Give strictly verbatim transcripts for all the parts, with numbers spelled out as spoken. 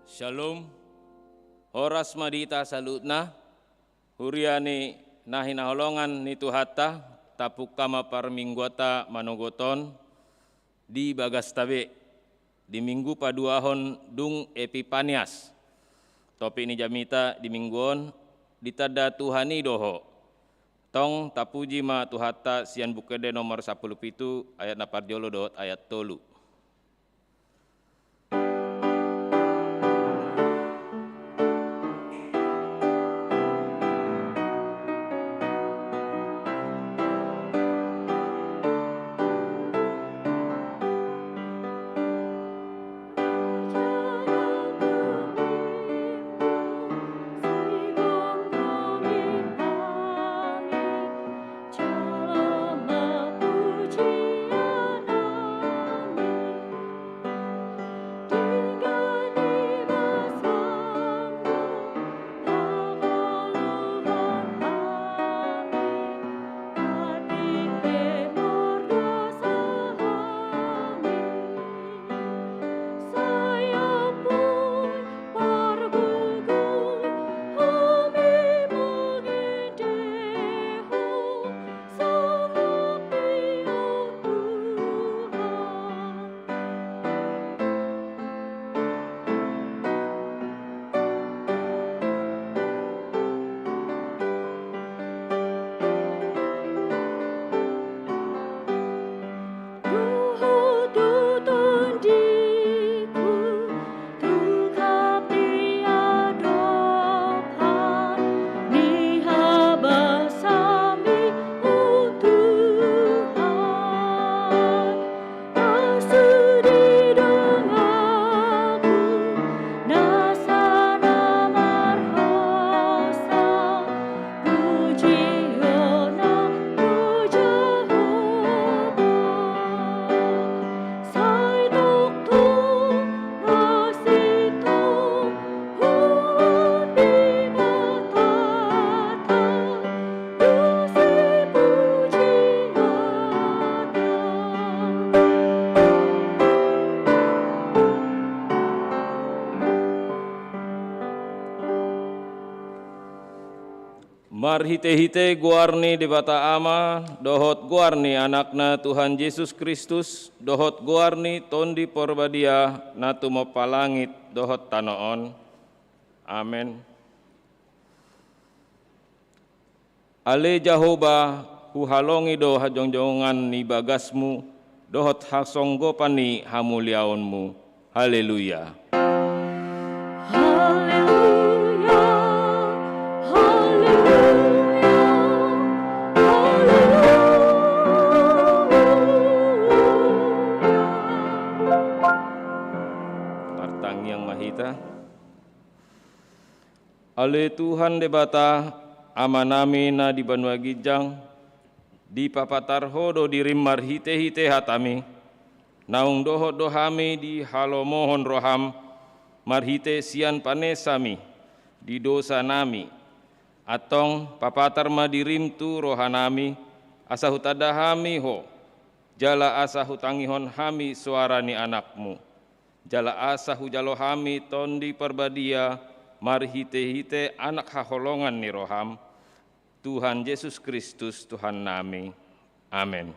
Shalom. Horas ma di hita saluhutna. Huria ni na hinaholongan ni Tuhanta, tapungka ma parmingguanta manogot on di bagasta be, di minggu paduahon dung Epipanias. Topik ni jamita di minggu on, ditanda Tuhan i do ho. Tong tapuji ma Tuhanta sian Buku Ende nomor sampulu pitu ayat na parjolo dohot ayat tolu. Marhitehite goar ni Debata Ama, dohot goar ni Anakna Tuhan Jesus Kristus, dohot goar ni Tondi Porbadia na tumompa langit dohot tano on. Amen. Ale Jahowa, huhalongi do hajongjongan ni bagasmu, dohot hasonggopan ni hamuliaonmu. Haleluya. Haleluya, haleluya, haleluya. Martangiang ma hita. Ale Tuhan Debata, Amanami na di banua ginjang, dipapatar Ho do dirim marhitehite hatami, naung dohot do hami dihalomohon roham, marhite sian panesami di dosanami. Antong papatar ma dirim tu rohanami, asa hutanda hami Ho, jala asa hutangihon hami soara ni Anakmu. Jala asa hujalo hami Tondi Parbadia marhitehite Anak haholongan ni roham, Tuhan Jesus Kristus Tuhannami. Amen.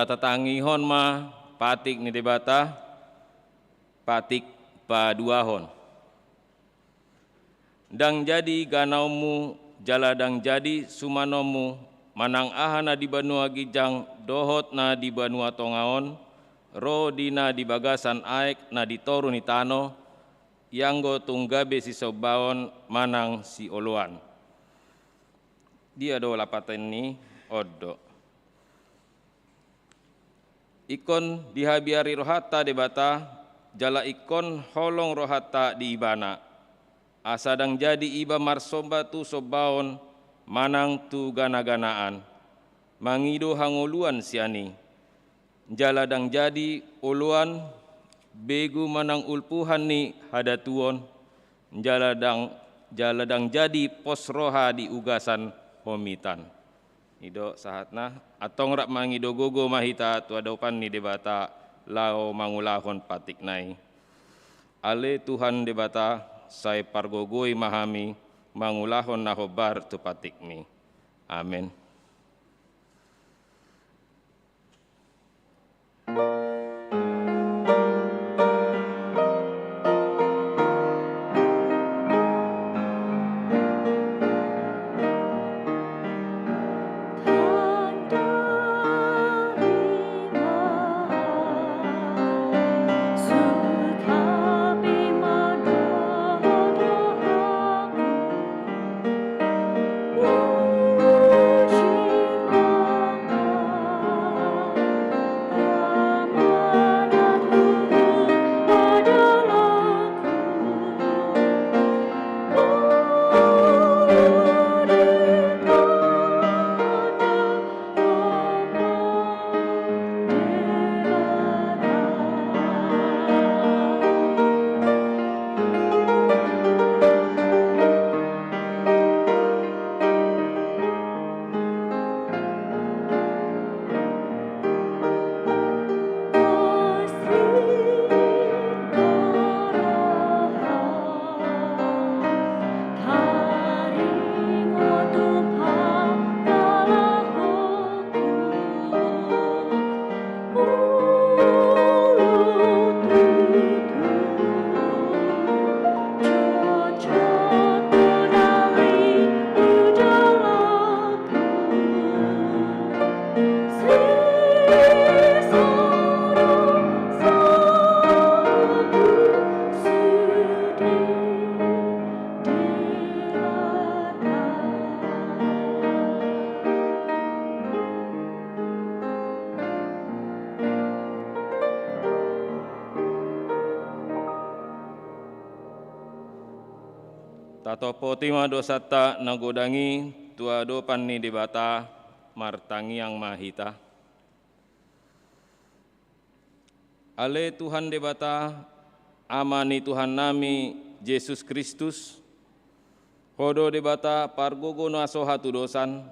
Tatangihon ma patik ni Debata, patik paduahon. Ndang jadi ganaonmu, jala ndang jadi sumanonmu, manang aha na di banua ginjang dohot na di banua tonga on, ro di na di bagasan aek na di toru ni tano, ianggo tung gabe sisombaon manang sioloan. Dia do lapatanni? On do. Ingkon dihabiari rohanta Debata, jala ingkon holong rohanta di Ibana. Asa ndang jadi iba marsomba tu sombaon manang tu ganaganaan, mangido hangoluan sian i. Jala ndang jadi oloan, begu manang ulpuhan ni hadatuon, jala ndang, jala ndang jadi pos roha di ugasan homitan. I do sahatna. Antong rap mangido gogo ma hita tu adopan ni Debata laho mangulahon patikna i. Ale Tuhan Debata, sai pargogoi ma hami mangulahon na hombar tu patikmi. Amen. Tatompoti ma dosanta na godang i tu adopan ni Debata, martangiang ma hita. Ale Tuhan Debata, Ama ni Tuhannami Jesus Kristus, Ho do Debata pargogo na so hatudosan,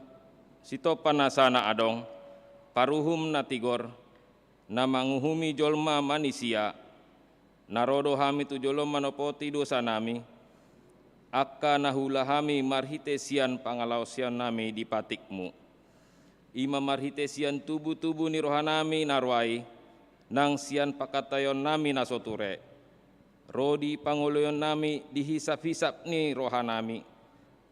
sitompa nasa na adong, paruhum na tigor, na manguhumi jolma manisia, na ro do hami tu jolom manopoti dosanami, angka na huula hami marhite sian pangalaosionnami di patikmu. I ma marhite sian tubutubu ni rohanami na roa i, nang sian pangkataionnami na so ture. Ro di pangoloionnami di hisaphisap ni rohanami.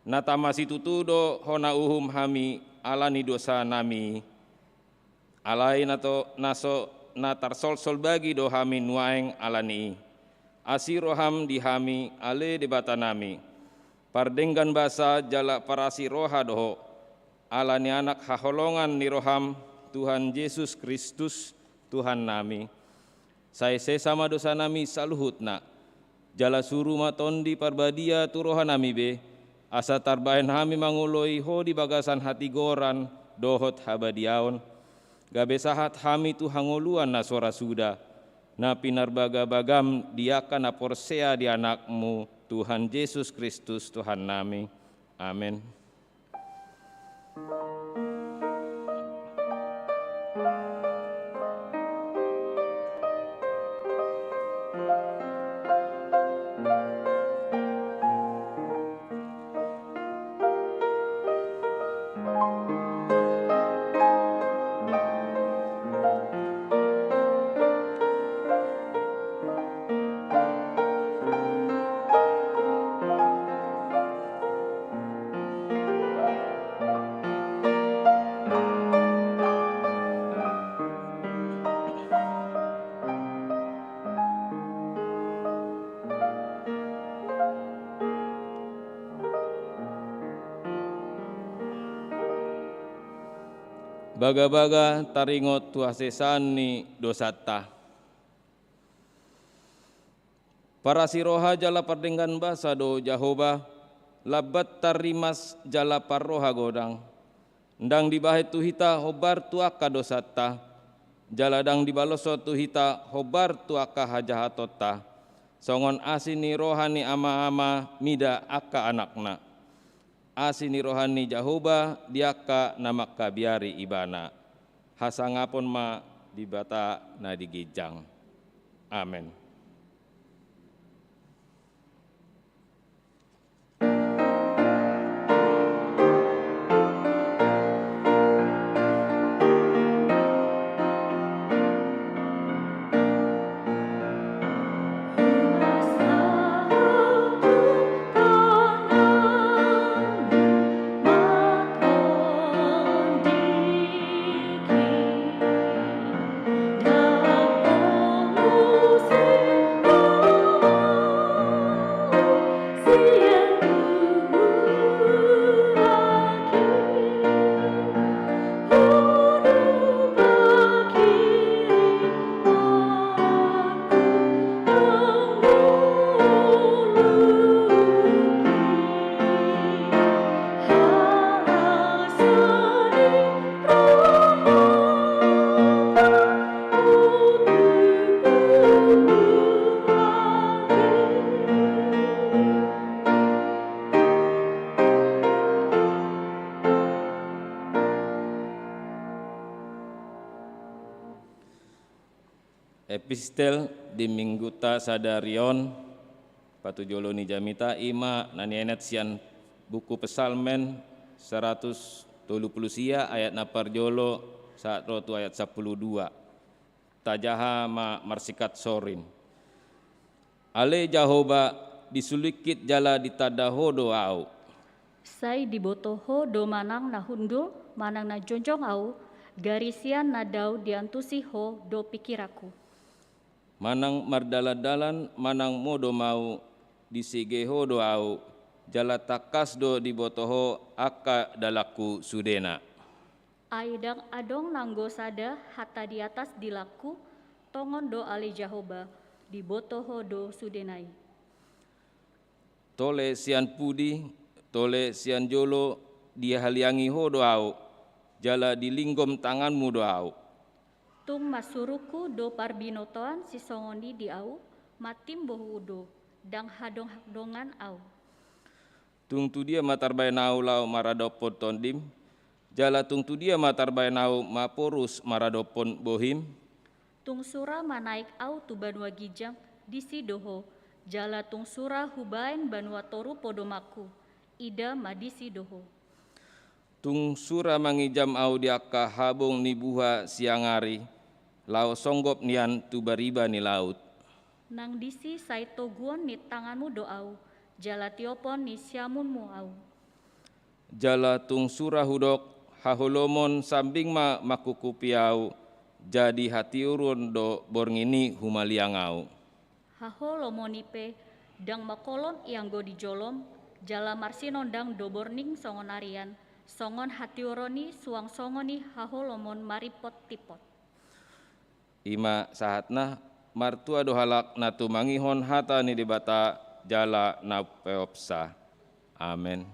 Na tama situtu do hona uhum hami ala ni dosanami. Alai na to, na so, na tarsolsol bagi do hami nuaeng ala ni i. Asi roham di hami, ale Debatanami. Pardenggan basa jala parasi roha do Ho. Ala ni Anak haholongan ni roham, Tuhan Jesus Kristus, Tuhannami. Sai sesa ma dosanami saluhutna. Jala suru ma Tondi Parbadia tu rohanami be, asa tarbahen hami mangoloi Ho di bagasan hatigoran dohot habadiaon. Gabe sahat hami tu hangoluan na so ra suda, na pinarbagabagam di angka na porsea di Anakmu, Tuhan Jesus Kristus, Tuhannami. Amen. Bagabaga taringot tu hasesaan ni dosanta. Parasi roha jala pardenggan basa do Jahowa, lambat tarrimas jala parroha godang. Ndang dibahen tu hita hombar tu angka dosanta, jala ndang dibaloshon tu hita hombar tu angka hajahatonta. Songon asi ni roha ni ama-ama mida angka anakna, asi ni roha ni Jahowa di angka na mangkabiari Ibana. Hasangapon ma Debata na di ginjang. Amen. Epistel di Minggunta sadari on, patujolo ni jamita, i ma na nienet sian buku Psalmen saratus tolu pulu sia, ayat na parjolo sahat ro tu ayat sampulu dua. Tajaha ma marsingkat sorin. Ale Jahowa, disulingkit jala ditanda Ho do ahu. Sai diboto Ho do manang na hundul manang na jongjong ahu, gari sian na dao diantusi Ho do pingkiranku. Manang mardalan-dalan manang modom ahu, disege Ho do ahu, jala tangkas do diboto Ho angka dalanku sudena. Ai ndang adong nanggo sada hata di atas dilangku, tongon do ale Jahowa, diboto Ho do sudena i. Tole sian pudi, tole sian jolo, dihaliangi Ho do ahu, jala dilinggom tanganmu do ahu. Tung mansurungku do parbinotoan sisongon i di ahu, mantimbo Ho do, ndang hadonghadongan ahu. Tung tudia ma tarbahen ahu laho maradophon tondim, jala tung tudia ma tarbahen ahu maporus maradophon bohim? Tung sura manaek ahu tu banua ginjang, disi do Ho, jala tung sura hubaen banua toru podomanku, ida ma disi do Ho. Tung sura mangijam ahu di angka habong ni buha siang ari, laho songgop nian tu bariba ni laut. Nang disi sai toguon ni tanganmu do ahu, jala tiopon ni siamunmu ahu. Jala tung sura hudok, haholomon sambing ma mangkukupi ahu, jadi hatiuron do borngin i humaliang ahu. Haholomon i pe, ndang mangkolom i anggo di jolom, jala marsinondang do borngin songon arian, songon hatiuron i suang songon i haholomon marimpot-impot. I ma sahatna, martua do halak na tumangihon hata ni Debata jala na umpeopsa. Amen.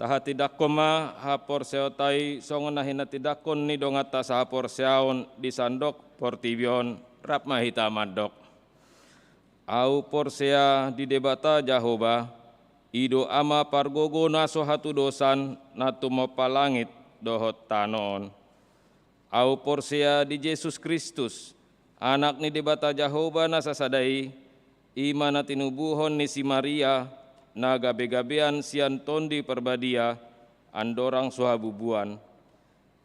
Tahatindangkon ma haporseaonta i songon na hinatindangkon ni donganta sahaporseaon di sandok portibi on. Rap ma hita mandok. Ahu porsea di Debata Jahowa, i do Ama pargogo na so hatudosan, na tumompa langit dohot tano on. Ahu porsea di Jesus Kristus, Anak ni Debata Jahowa na sasada i, i ma na tinubuhon ni si Maria, na gabegabean sian Tondi Parbadia, andorang so habubuan.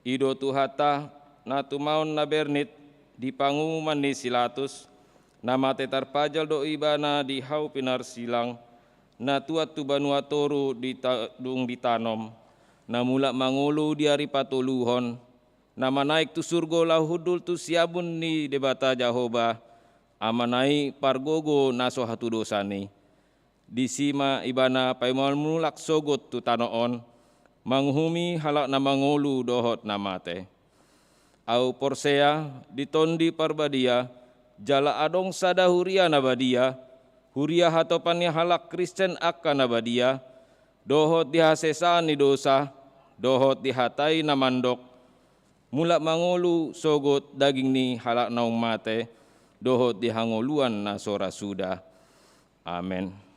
I do Tuhanta, na tumaon na bernit di panguhuman ni si Latus, na mate tarpajal do Ibana di hau pinarsilang, na tuat tu banua toru di ta-, dung ditanom, na mulak mangolu di ari patoluhon, na manaek tu surgo laho hundul tu siamun ni Debata Jahowa, Amana i pargogo na so hatudosan i. Disi ma Ibana paima mulak sogot tu tano on, manguhumi halak na mangolu dohot na mate. Ahu porsea di Tondi Parbadia, jala adong sada huria na badia, huria hatopan ni halak Kristen angka na badia, dohot di hasesaan ni dosa, dohot di hata i na mandok, mulak mangolu sogot daging ni halak naung mate, dohot di hangoluan na so ra suda. Amen.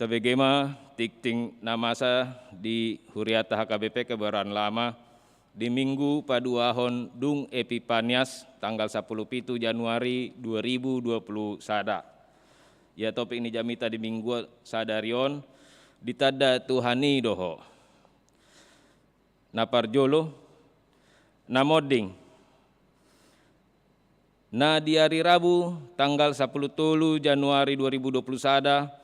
Tabege ma tingting na masa di huriata H K B P Kebayoran Lama di Minggu paduahon dung Epipanias, tanggal sapuluh pitu Januari dua ribu dua puluh sada. Ia topik ni jamita di Minggu sadari on, ditanda Tuhan i do ho. Na parjolo, na monding. Na di ari Rabu, tanggal sapuluh tolu Januari dua ribu dua puluh sada,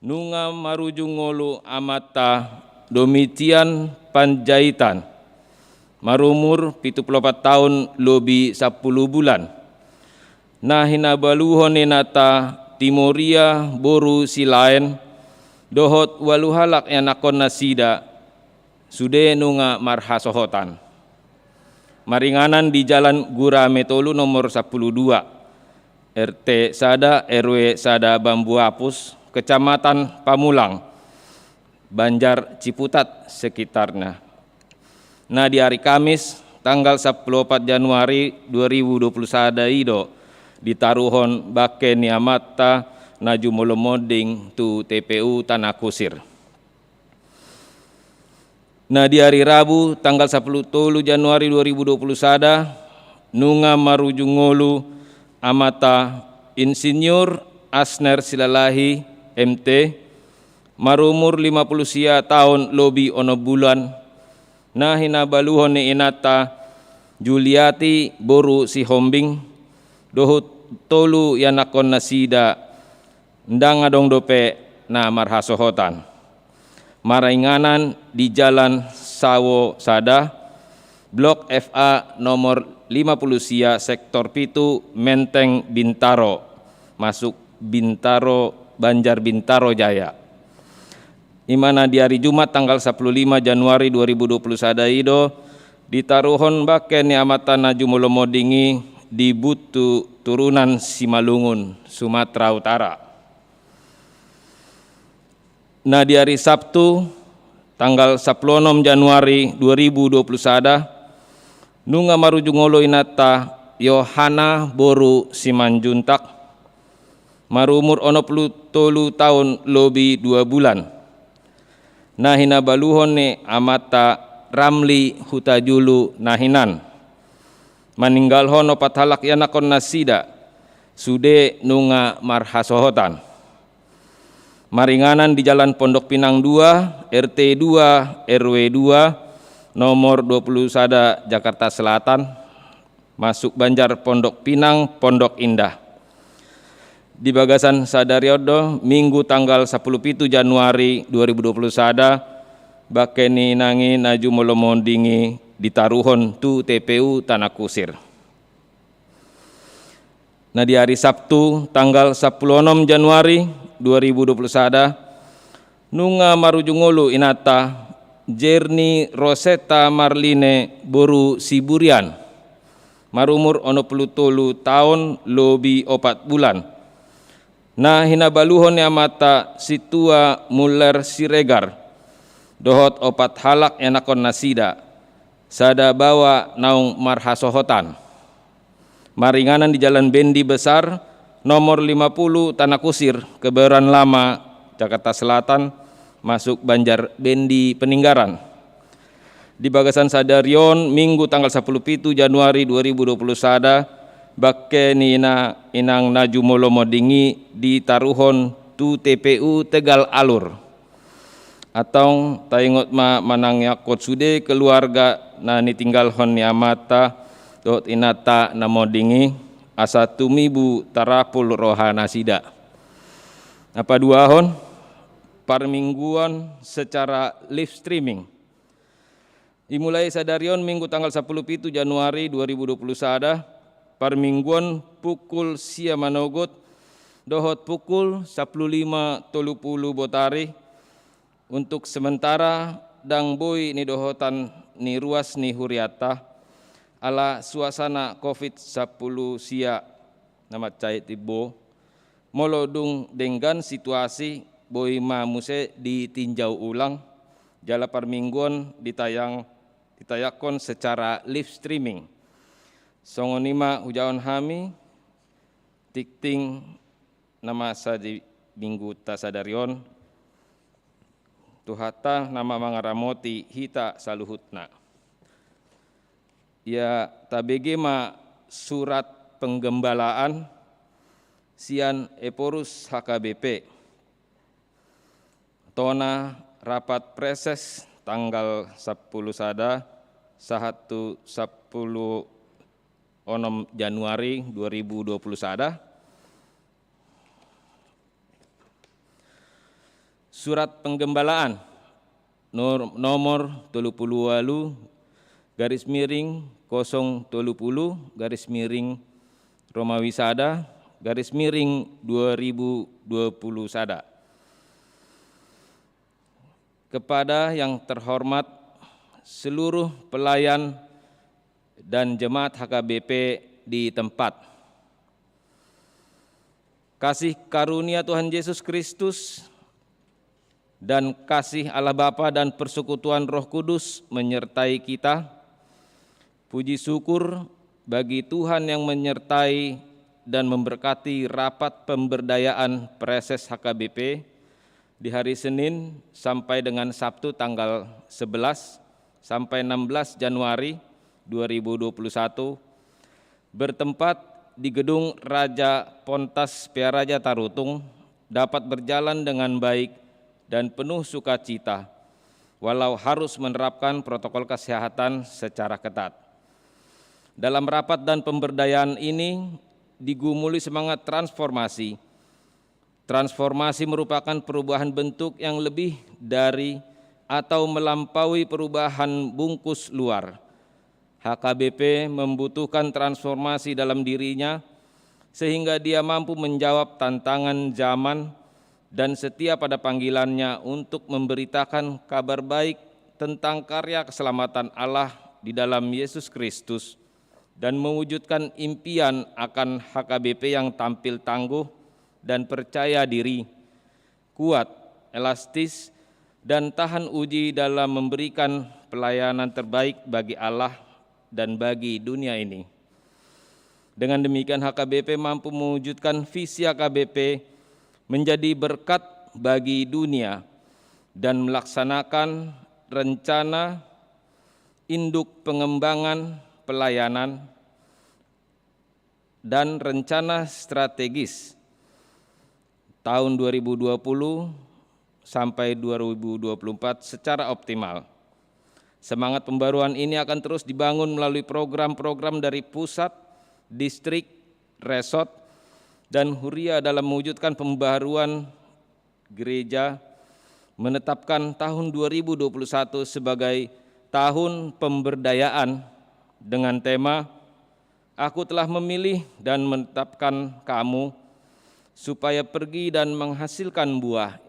nunga marujung ngolu amanta Domitian Panjaitan, marumur pitu pulu opat taon lobi sampulu bulan. Na hinabaluhon ni inanta Timoria boru Silaen, dohot ualu halak ianakkon nasida, sude nunga marhasohotan. Maringanan di Jalan Gurame tolu nomor sampulu dua, R T sada, R W sada Bambuapus, Kecamatan Pamulang, Banjar Ciputat sekitarnya. Na di ari Kamis, tanggal sampulu opat Januari dua ribu dua puluh sada i do, ditaruhon bangke ni amanta na jumolo monding tu T P U Tanah Kusir. Na di ari Rabu, tanggal sampulu tolu Januari dua ribu dua puluh sada, nunga marujung ngolu amanta Insinyur Asner Silalahi, M T, marumur lima pulu sia taon lobi onom bulan, na hinabaluhon ni inanta Juliati boru Sihombing, dohot tolu ianakkon nasida, ndang adong dope na marhasohotan. Maringanan di Jalan Sawo sada, Blok F A nomor lima pulu sia, Sektor pitu, Menteng, Bintaro, masuk Bintaro, Banjar Bintaro Jaya. Ima na di ari Jumat tanggal sampulu lima Januari dua ribu dua puluh sada i do, ditaruhon bangke ni amanta na jumolo monding i di Buntu Turunan Simalungun, Sumatera Utara. Na di ari Sabtu, tanggal sampulu onom Januari dua ribu dua puluh sada, nunga marujung ngolu inanta Yohana boru Simanjuntak, marumur onom pulu tolu taon lobi dua bulan. Na hinabaluhon ni amanta Ramli Hutajulu na hinan. Maninggalhon opat halak ianakkon nasida, sude nunga marhasohotan. Maringanan di Jalan Pondok Pinang dua, R T dua, R W dua, nomor dua puluh sada, Jakarta Selatan, masuk Banjar Pondok Pinang, Pondok Indah. Di bagasan sadari on do, Minggu tanggal sampulu pitu Januari dua ribu dua puluh sada, bangke ni inang i na jumolo monding i ditaruhon tu T P U Tanah Kusir. Na di ari Sabtu, tanggal sampulu onom Januari dua ribu dua puluh sada, nunga marujung ngolu inanta Jerni Rosetta Marline boru Siburian, marumur onom pulu tolu taon lobi opat bulan. Na hinabaluhon ni amanta Sintua Muller Siregar dohot opat halak ianakhon nasida, sada baoa naung marhasohotan. Maringanan di Jalan Bendi Besar, nomor lima puluh, Tanah Kusir, Kebayoran Lama, Jakarta Selatan, masuk Banjar Bendi Peninggaran. Di bagasan sadari on, Minggu tanggal sapuluh pitu Januari dua ribu dua puluh sada, bangke ni ina, inang na jumolo monding i ditaruhon tu T P U Tegal Alur. Antong taingot ma manangiangkon sude keluarga na nitinggalhon ni amanta dohot inanta na monding i, asa tumibu tarapul roha nasida. Na paduahon, parmingguon secara live streaming. Dimulai sadari on, Minggu tanggal sapuluh pitu Januari dua ribu dua puluh sada, parmingguon pukul sia manogot dohot pukul sapuluh lima tolu puluh botari, untuk sementara ndang boi nidohotan ni ruas ni hurianta, ala suasana covid sampulu sia na mansai timbo. Molo dung denggan situasi, boi ma muse ditinjau ulang, jala parmingguon ditayang, ditayangkon secara live streaming. Songon i ma hujahahon hami, tingting na masa di Mingguta sadari on. Tuhanta nama mangaramoti hita saluhutna. Ia tabege ma surat penggembalaan sian Ephorus H K B P. Tona rapat praeses tanggal sampulu sada sahat tu sampulu onom Januari dua ribu dua puluh sada. Surat penggembalaan nor-, nomor tolu pulu ualu garis miring kosong tolu pulu garis miring Romawi sada garis miring dua ribu dua puluh sada. Kepada yang terhormat seluruh pelayan dan jemaat H K B P di tempat. Kasih karunia Tuhan Yesus Kristus dan kasih Allah Bapa dan persekutuan Roh Kudus menyertai kita. Puji syukur bagi Tuhan yang menyertai dan memberkati rapat pemberdayaan praeses H K B P di hari Senin sampai dengan Sabtu tanggal sebelas sampai enam belas Januari dua ribu dua puluh satu, bertempat di Gedung Raja Pontas Pearaja Tarutung, dapat berjalan dengan baik dan penuh sukacita, walau harus menerapkan protokol kesehatan secara ketat. Dalam rapat dan pemberdayaan ini digumuli semangat transformasi. Transformasi merupakan perubahan bentuk yang lebih dari atau melampaui perubahan bungkus luar. H K B P membutuhkan transformasi dalam dirinya, sehingga dia mampu menjawab tantangan zaman dan setia pada panggilannya untuk memberitakan kabar baik tentang karya keselamatan Allah di dalam Yesus Kristus dan mewujudkan impian akan H K B P yang tampil tangguh dan percaya diri, kuat, elastis, dan tahan uji dalam memberikan pelayanan terbaik bagi Allah dan bagi dunia ini. Dengan demikian, H K B P mampu mewujudkan visi H K B P menjadi berkat bagi dunia dan melaksanakan rencana induk pengembangan pelayanan dan rencana strategis tahun dua ribu dua puluh sampai dua ribu dua puluh empat secara optimal. Semangat pembaruan ini akan terus dibangun melalui program-program dari pusat, distrik, resort, dan huria dalam mewujudkan pembaruan gereja, menetapkan tahun dua ribu dua puluh satu sebagai tahun pemberdayaan dengan tema "Aku telah memilih dan menetapkan kamu supaya pergi dan menghasilkan buah,"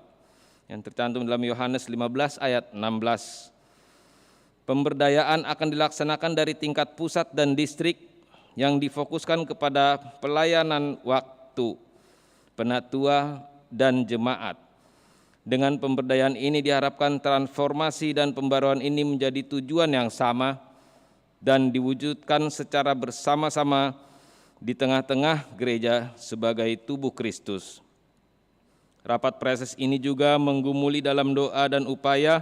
yang tercantum dalam Yohanes lima belas ayat enam belas. Pemberdayaan akan dilaksanakan dari tingkat pusat dan distrik, yang difokuskan kepada pelayanan waktu, penatua, dan jemaat. Dengan pemberdayaan ini diharapkan transformasi dan pembaruan ini menjadi tujuan yang sama dan diwujudkan secara bersama-sama di tengah-tengah gereja sebagai tubuh Kristus. Rapat praeses ini juga menggumuli dalam doa dan upaya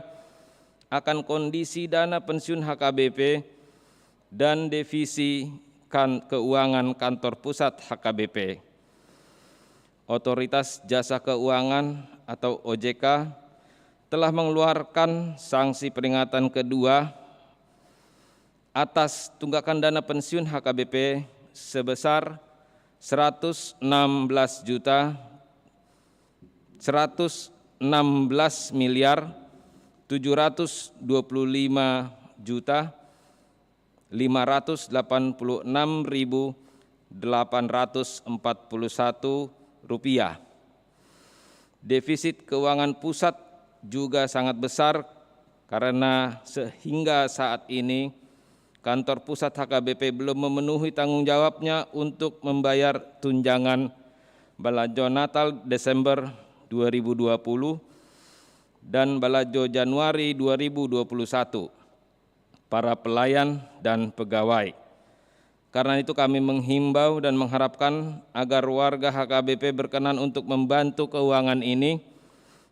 akan kondisi dana pensiun H K B P dan defisi kan keuangan kantor pusat H K B P. Otoritas Jasa Keuangan atau O J K telah mengeluarkan sanksi peringatan kedua atas tunggakan dana pensiun H K B P sebesar seratus enam belas juta, seratus enam belas miliar tujuh ratus dua puluh lima juta lima ratus delapan puluh enam ribu delapan ratus empat puluh satu rupiah. Defisit keuangan pusat juga sangat besar karena sehingga saat ini kantor pusat H K B P belum memenuhi tanggung jawabnya untuk membayar tunjangan balajo Natal Desember dua ribu dua puluh dan balajo Januari dua ribu dua puluh satu para pelayan dan pegawai. Karena itu kami menghimbau dan mengharapkan agar warga H K B P berkenan untuk membantu keuangan ini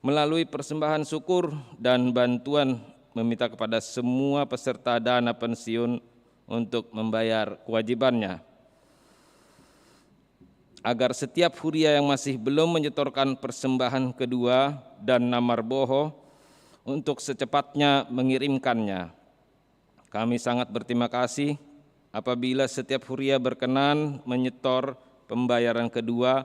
melalui persembahan syukur dan bantuan, meminta kepada semua peserta dana pensiun untuk membayar kewajibannya. Agar setiap huria yang masih belum menyetorkan persembahan kedua dan na marboho untuk secepatnya mengirimkannya. Kami sangat berterima kasih apabila setiap huria berkenan menyetor pembayaran kedua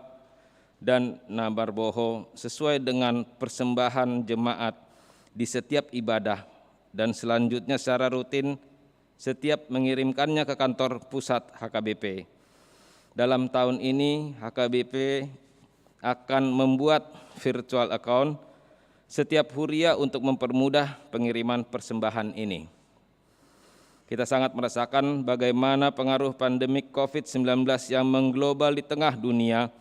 dan na marboho sesuai dengan persembahan jemaat di setiap ibadah dan selanjutnya secara rutin setiap mengirimkannya ke kantor pusat H K B P. Dalam tahun ini, H K B P akan membuat virtual account setiap huria untuk mempermudah pengiriman persembahan ini. Kita sangat merasakan bagaimana pengaruh pandemi covid sembilan belas yang mengglobal di tengah dunia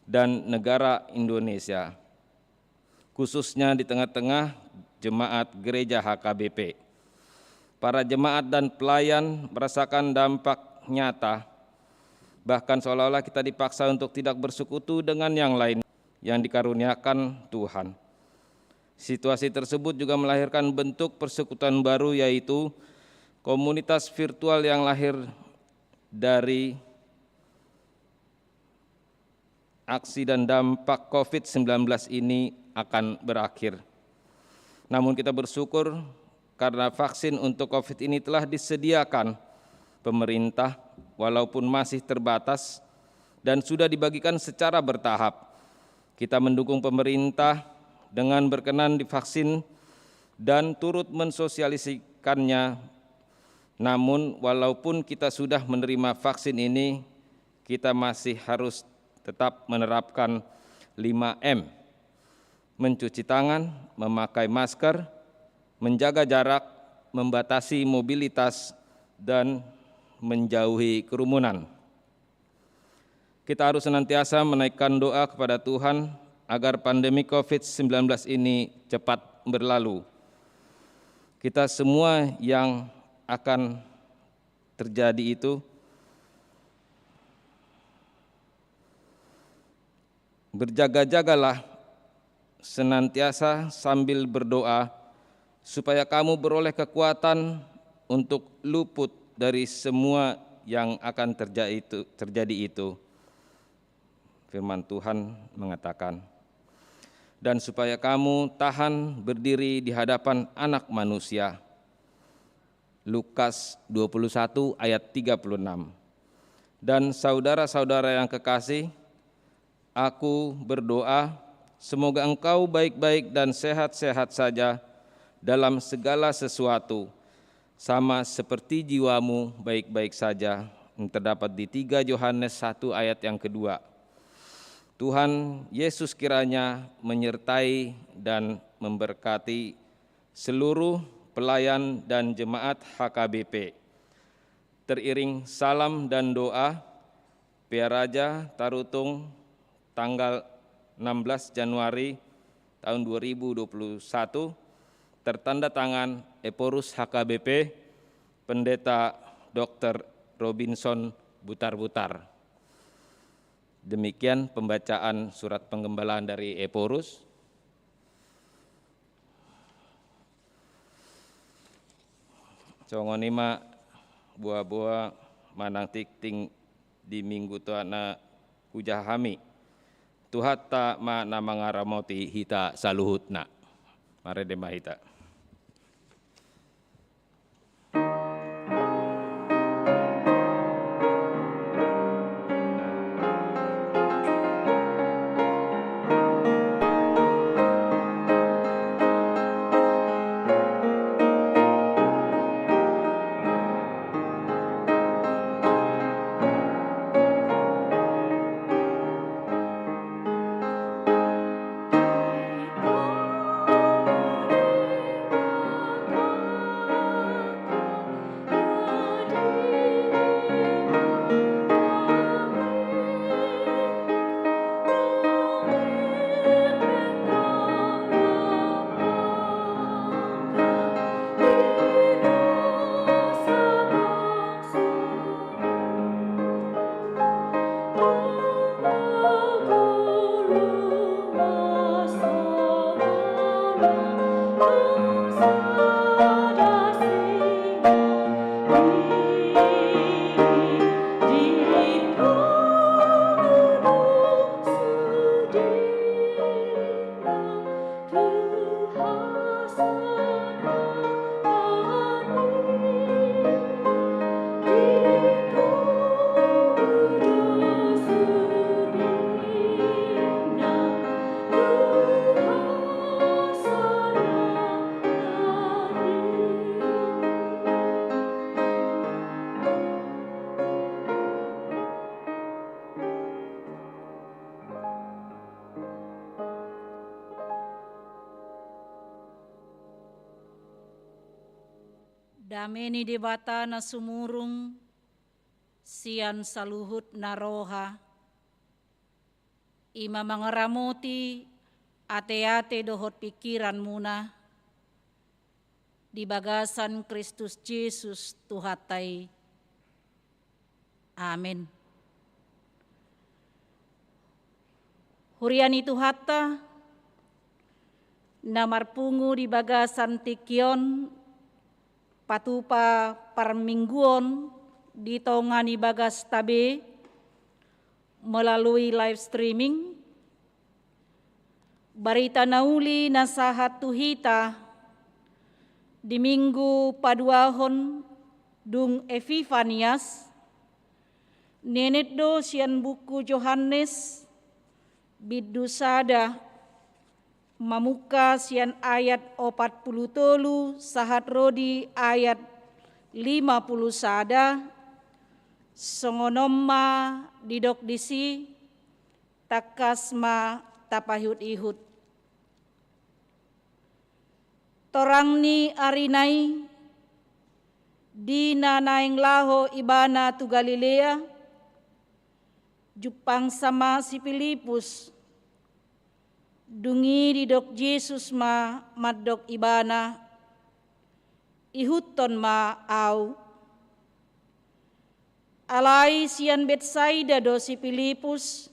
dan negara Indonesia, khususnya di tengah-tengah jemaat gereja H K B P. Para jemaat dan pelayan merasakan dampak nyata, bahkan seolah-olah kita dipaksa untuk tidak bersekutu dengan yang lain yang dikaruniakan Tuhan. Situasi tersebut juga melahirkan bentuk persekutuan baru, yaitu komunitas virtual yang lahir dari aksi dan dampak covid sembilan belas ini akan berakhir. Namun kita bersyukur karena vaksin untuk covid ini telah disediakan pemerintah, walaupun masih terbatas, dan sudah dibagikan secara bertahap. Kita mendukung pemerintah dengan berkenan divaksin dan turut mensosialisasikannya. Namun, walaupun kita sudah menerima vaksin ini, kita masih harus tetap menerapkan lima M: mencuci tangan, memakai masker, menjaga jarak, membatasi mobilitas, dan menjauhi kerumunan. Kita harus senantiasa menaikkan doa kepada Tuhan agar pandemi covid sembilan belas ini cepat berlalu. Kita semua yang akan terjadi itu, berjaga-jagalah senantiasa sambil berdoa, supaya kamu beroleh kekuatan untuk luput dari semua yang akan terja-, itu, terjadi itu. Firman Tuhan mengatakan, "Dan supaya kamu tahan berdiri di hadapan Anak Manusia." Lukas dua puluh satu ayat tiga puluh enam. Dan saudara-saudara yang kekasih, aku berdoa, semoga engkau baik-baik dan sehat-sehat saja dalam segala sesuatu, sama seperti jiwamu baik-baik saja, yang terdapat di tiga Yohanes satu ayat yang kedua. Tuhan Yesus kiranya menyertai dan memberkati seluruh pelayan dan jemaat H K B P. Teriring salam dan doa, Pearaja Tarutung, tanggal enam belas Januari tahun dua ribu dua puluh satu, tertanda tangan Ephorus H K B P, Pendeta Doktor Robinson Butarbutar. Demikian pembacaan surat penggembalaan dari Ephorus. Songon i ma boaboa manang tingting di Minggu Tohana hujaha hami. Tuhanta ma na mangaramoti hita saluhutna. Marende ma hita. Dame ni Debata na sumurung sian saluhut na roha, i ma mangaramoti ateate dohot pingkiranmuna di bagasan Kristus Jesus Tuhanta i. Amen. Huria ni Tuhanta, na marpungu di bagasan tingki on, patupa parmingguon di tonga ni bagasta be melalui live streaming, barita na uli na sahat tu hita di Minggu paduahon dung Epifanias, nienet do sian buku Johannes, bindu sada, mamungka sian ayat opat pulu tolu sahat ro di ayat lima pulu sada, songon on ma didok disi, tangkas ma tapaihut-ihut. Torang ni ari nai, di na naeng laho ibana tu Galilea, jumpangsa ma si Pilipus. Dung i didok Jesus ma mandok ibana, ihuthon ma ahu. Alai sian Betsaida do si Pilipus,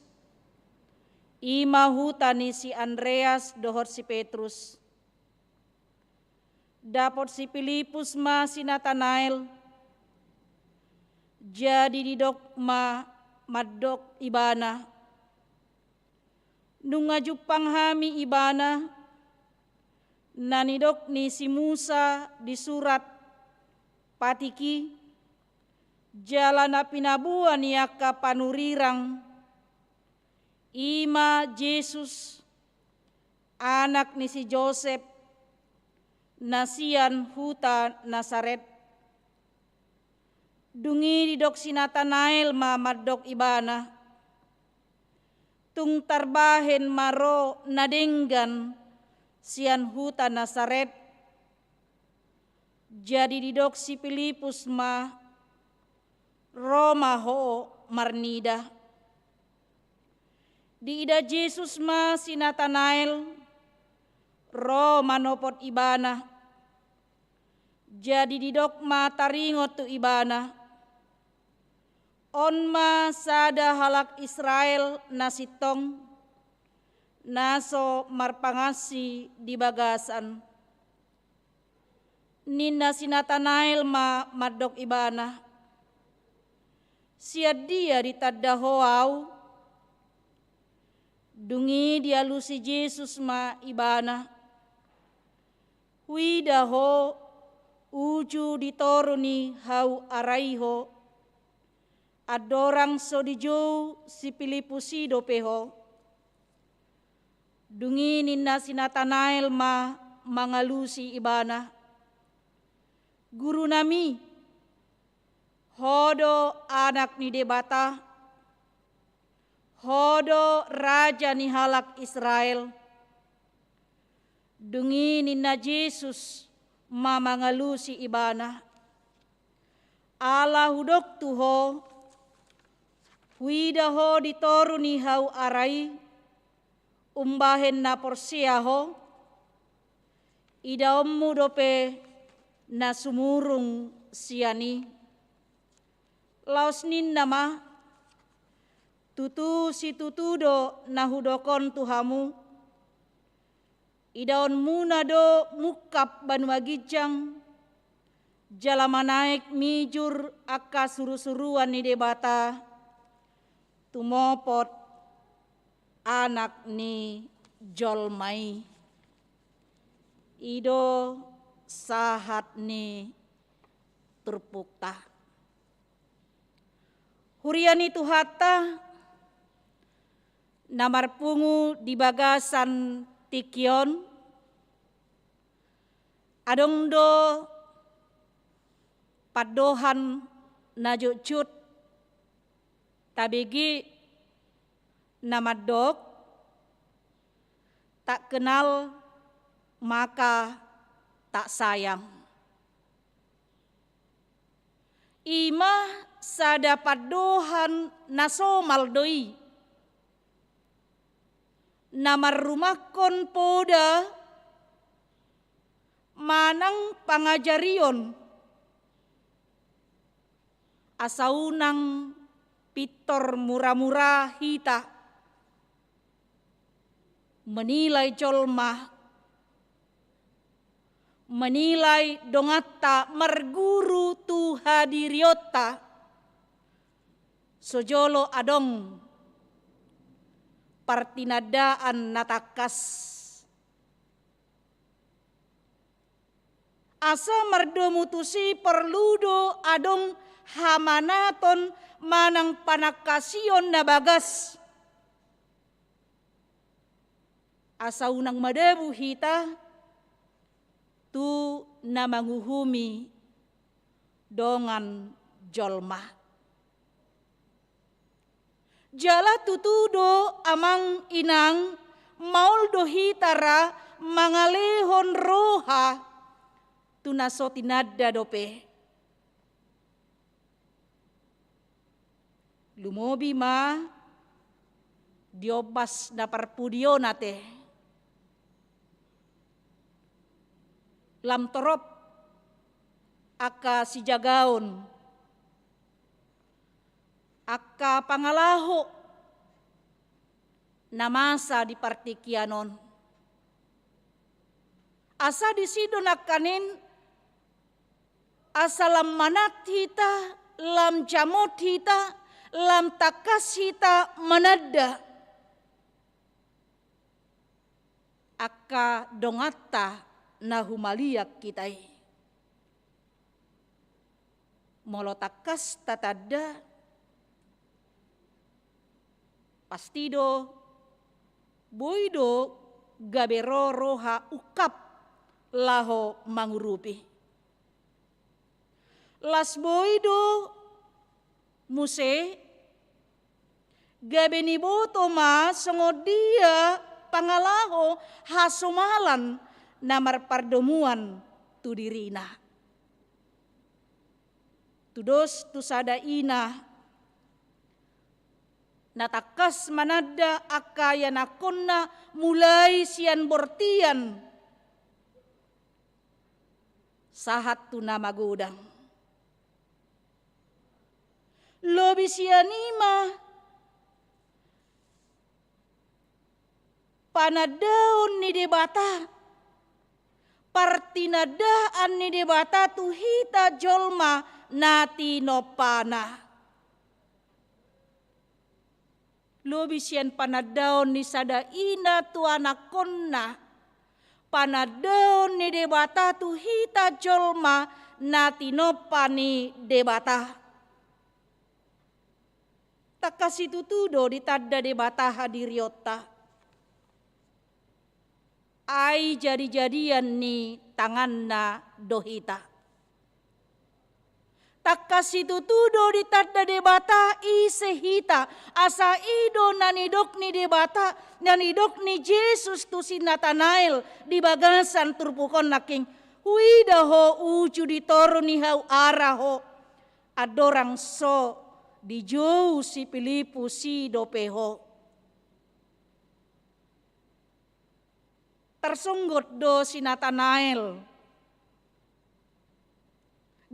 i ma huta ni si Andreas dohot si Petrus. Dapot si Pilipus ma si Natanael, jadi didok ma mandok ibana. Nunga jumpang hami ibana, na nidok ni si Musa di surat patik i, jala na pinaboa ni angka panurirang, i ma Jesus, anak ni si Josep, na sian huta Nasaret. Dung i didok si Natanael ma mandok ibana, tung tarbahen ma ro na denggan sian huta Nasaret. Jadi didok si Pilipus ma, Ro ma ho marnida. Diida Jesus ma si Natanael, ro manopot ibana. Jadi didok ma taringot tu ibana: On ma sada halak Israel na sintong, na so marpangansi di bagasan. Ninna si Natanael ma mandok ibana: Sian dia ditanda ho au? Dung i dialusi Jesus ma ibana: Huida ho uju di toru ni hau ara i ho, andorang so dijou si Pilippus i dope ho. Dung i ninna si Natanael ma mangalusi ibana: Gurunami, ho do Anak ni Debata, ho do Raja ni halak Israel. Dung i ninna Jesus ma mangalusi ibana: Ala hudok tu ho, huida ho di toru ni hau ara i, umbahen na porsea ho, idaonmu dope na sumurung sian i. Laos ninna ma: Tutu situtu do na hudok on tu hamu, idaonmuna do mungkap banua ginjang, jala manaek mijur angka surusuruan ni Debata, tumopot Anak ni jolma i. I do sahat ni turpukta. Huria ni Tuhanta na marpungu di bagasan tingki on, adong do pandohan na jotjot tabege na mandok: Tak kenal maka tak sayang. I ma sada pandohan na somal do i, na marrumangkon poda manang pangajarion, asa unang pintor muramura hita menilai jolma, menilai donganta marguru tu hadirionta, so jolo adong partinandaan na tangkas. Asa mardomu tusi porlu do adong hamanaton manang panangkasion na bagas, asa unang madabu hita tu na manguhumi dongan jolma. Jala tutu do, amang inang, maol do hita ra mangalehon roha tu na so tinanda dope. Lumobi ma di ombas na parpudi on ate. Lam torop angka sijagaon, angka pangalaho na masa di partingkian on. Asa disi do nangkaning, asa lam manat hita, lam jamot hita, lam tangkas hita mananda angka donganta na humaliang hita i. Molo tangkas tatanda, pasti do, boi do gabe ro roha ungkap laho mangurupi. Las boi do muse, gabe niboto ma songon dia pangalaho hasomalan na marpardomuan tu dirina. Tudos tu sada ina na tangkas mananda angka ianakkonna mulai sian bortian sahat tu na magodang. Lobi sian i ma panandaon ni Debata, partinandaan ni Debata tu hita jolma na tinompana. Lobi sian panandaon ni sada ina tu anakkonna, panandaon ni Debata tu hita jolma na tinompa ni Debata. Tangkas situtu do ditanda Debata hadirionta. Ai jadijadian ni tanganna do hita. Tangkas situtu do ditanda Debata ise hita, asa i do na nidok ni Debata, na nidok ni Jesus tu si Natanael di bagasan turpuk on nangkin. Huida ho uju di toru ni hau ara ho, andorang so dijou si Pilipus i dope ho. Tarsonggot do si Natanael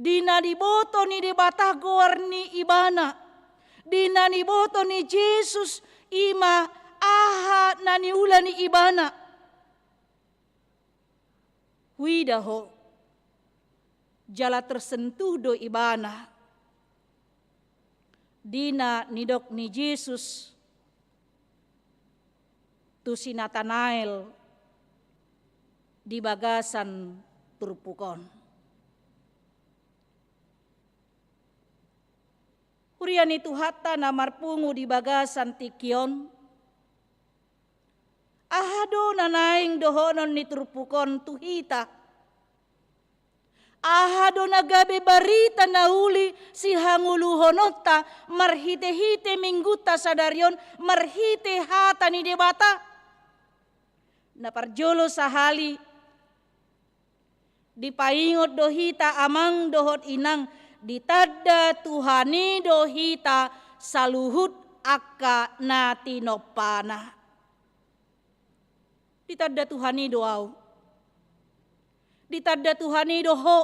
di na diboto ni Debata goar ni ibana, di na diboto ni Jesus i ma aha na niula ni ibana. Huida ho, jala tersentuh do ibana di na nidok ni Jesus tu si Natanael di bagasan turpuk on. Huria ni Tuhanta na marpungu di bagasan tingki on, aha do na naeng dohonon ni turpuk on tu hita? Aha do na gabe barita na uli sihangoluhononta marhitehite minggunta sadari on, marhite hata ni Debata? Na parjolo sahali, dipaingot do hita amang dohot inang, ditanda Tuhan i do hita saluhut angka na tinompana. Ditanda Tuhan i do ahu. Ditanda Tuhan i do ho.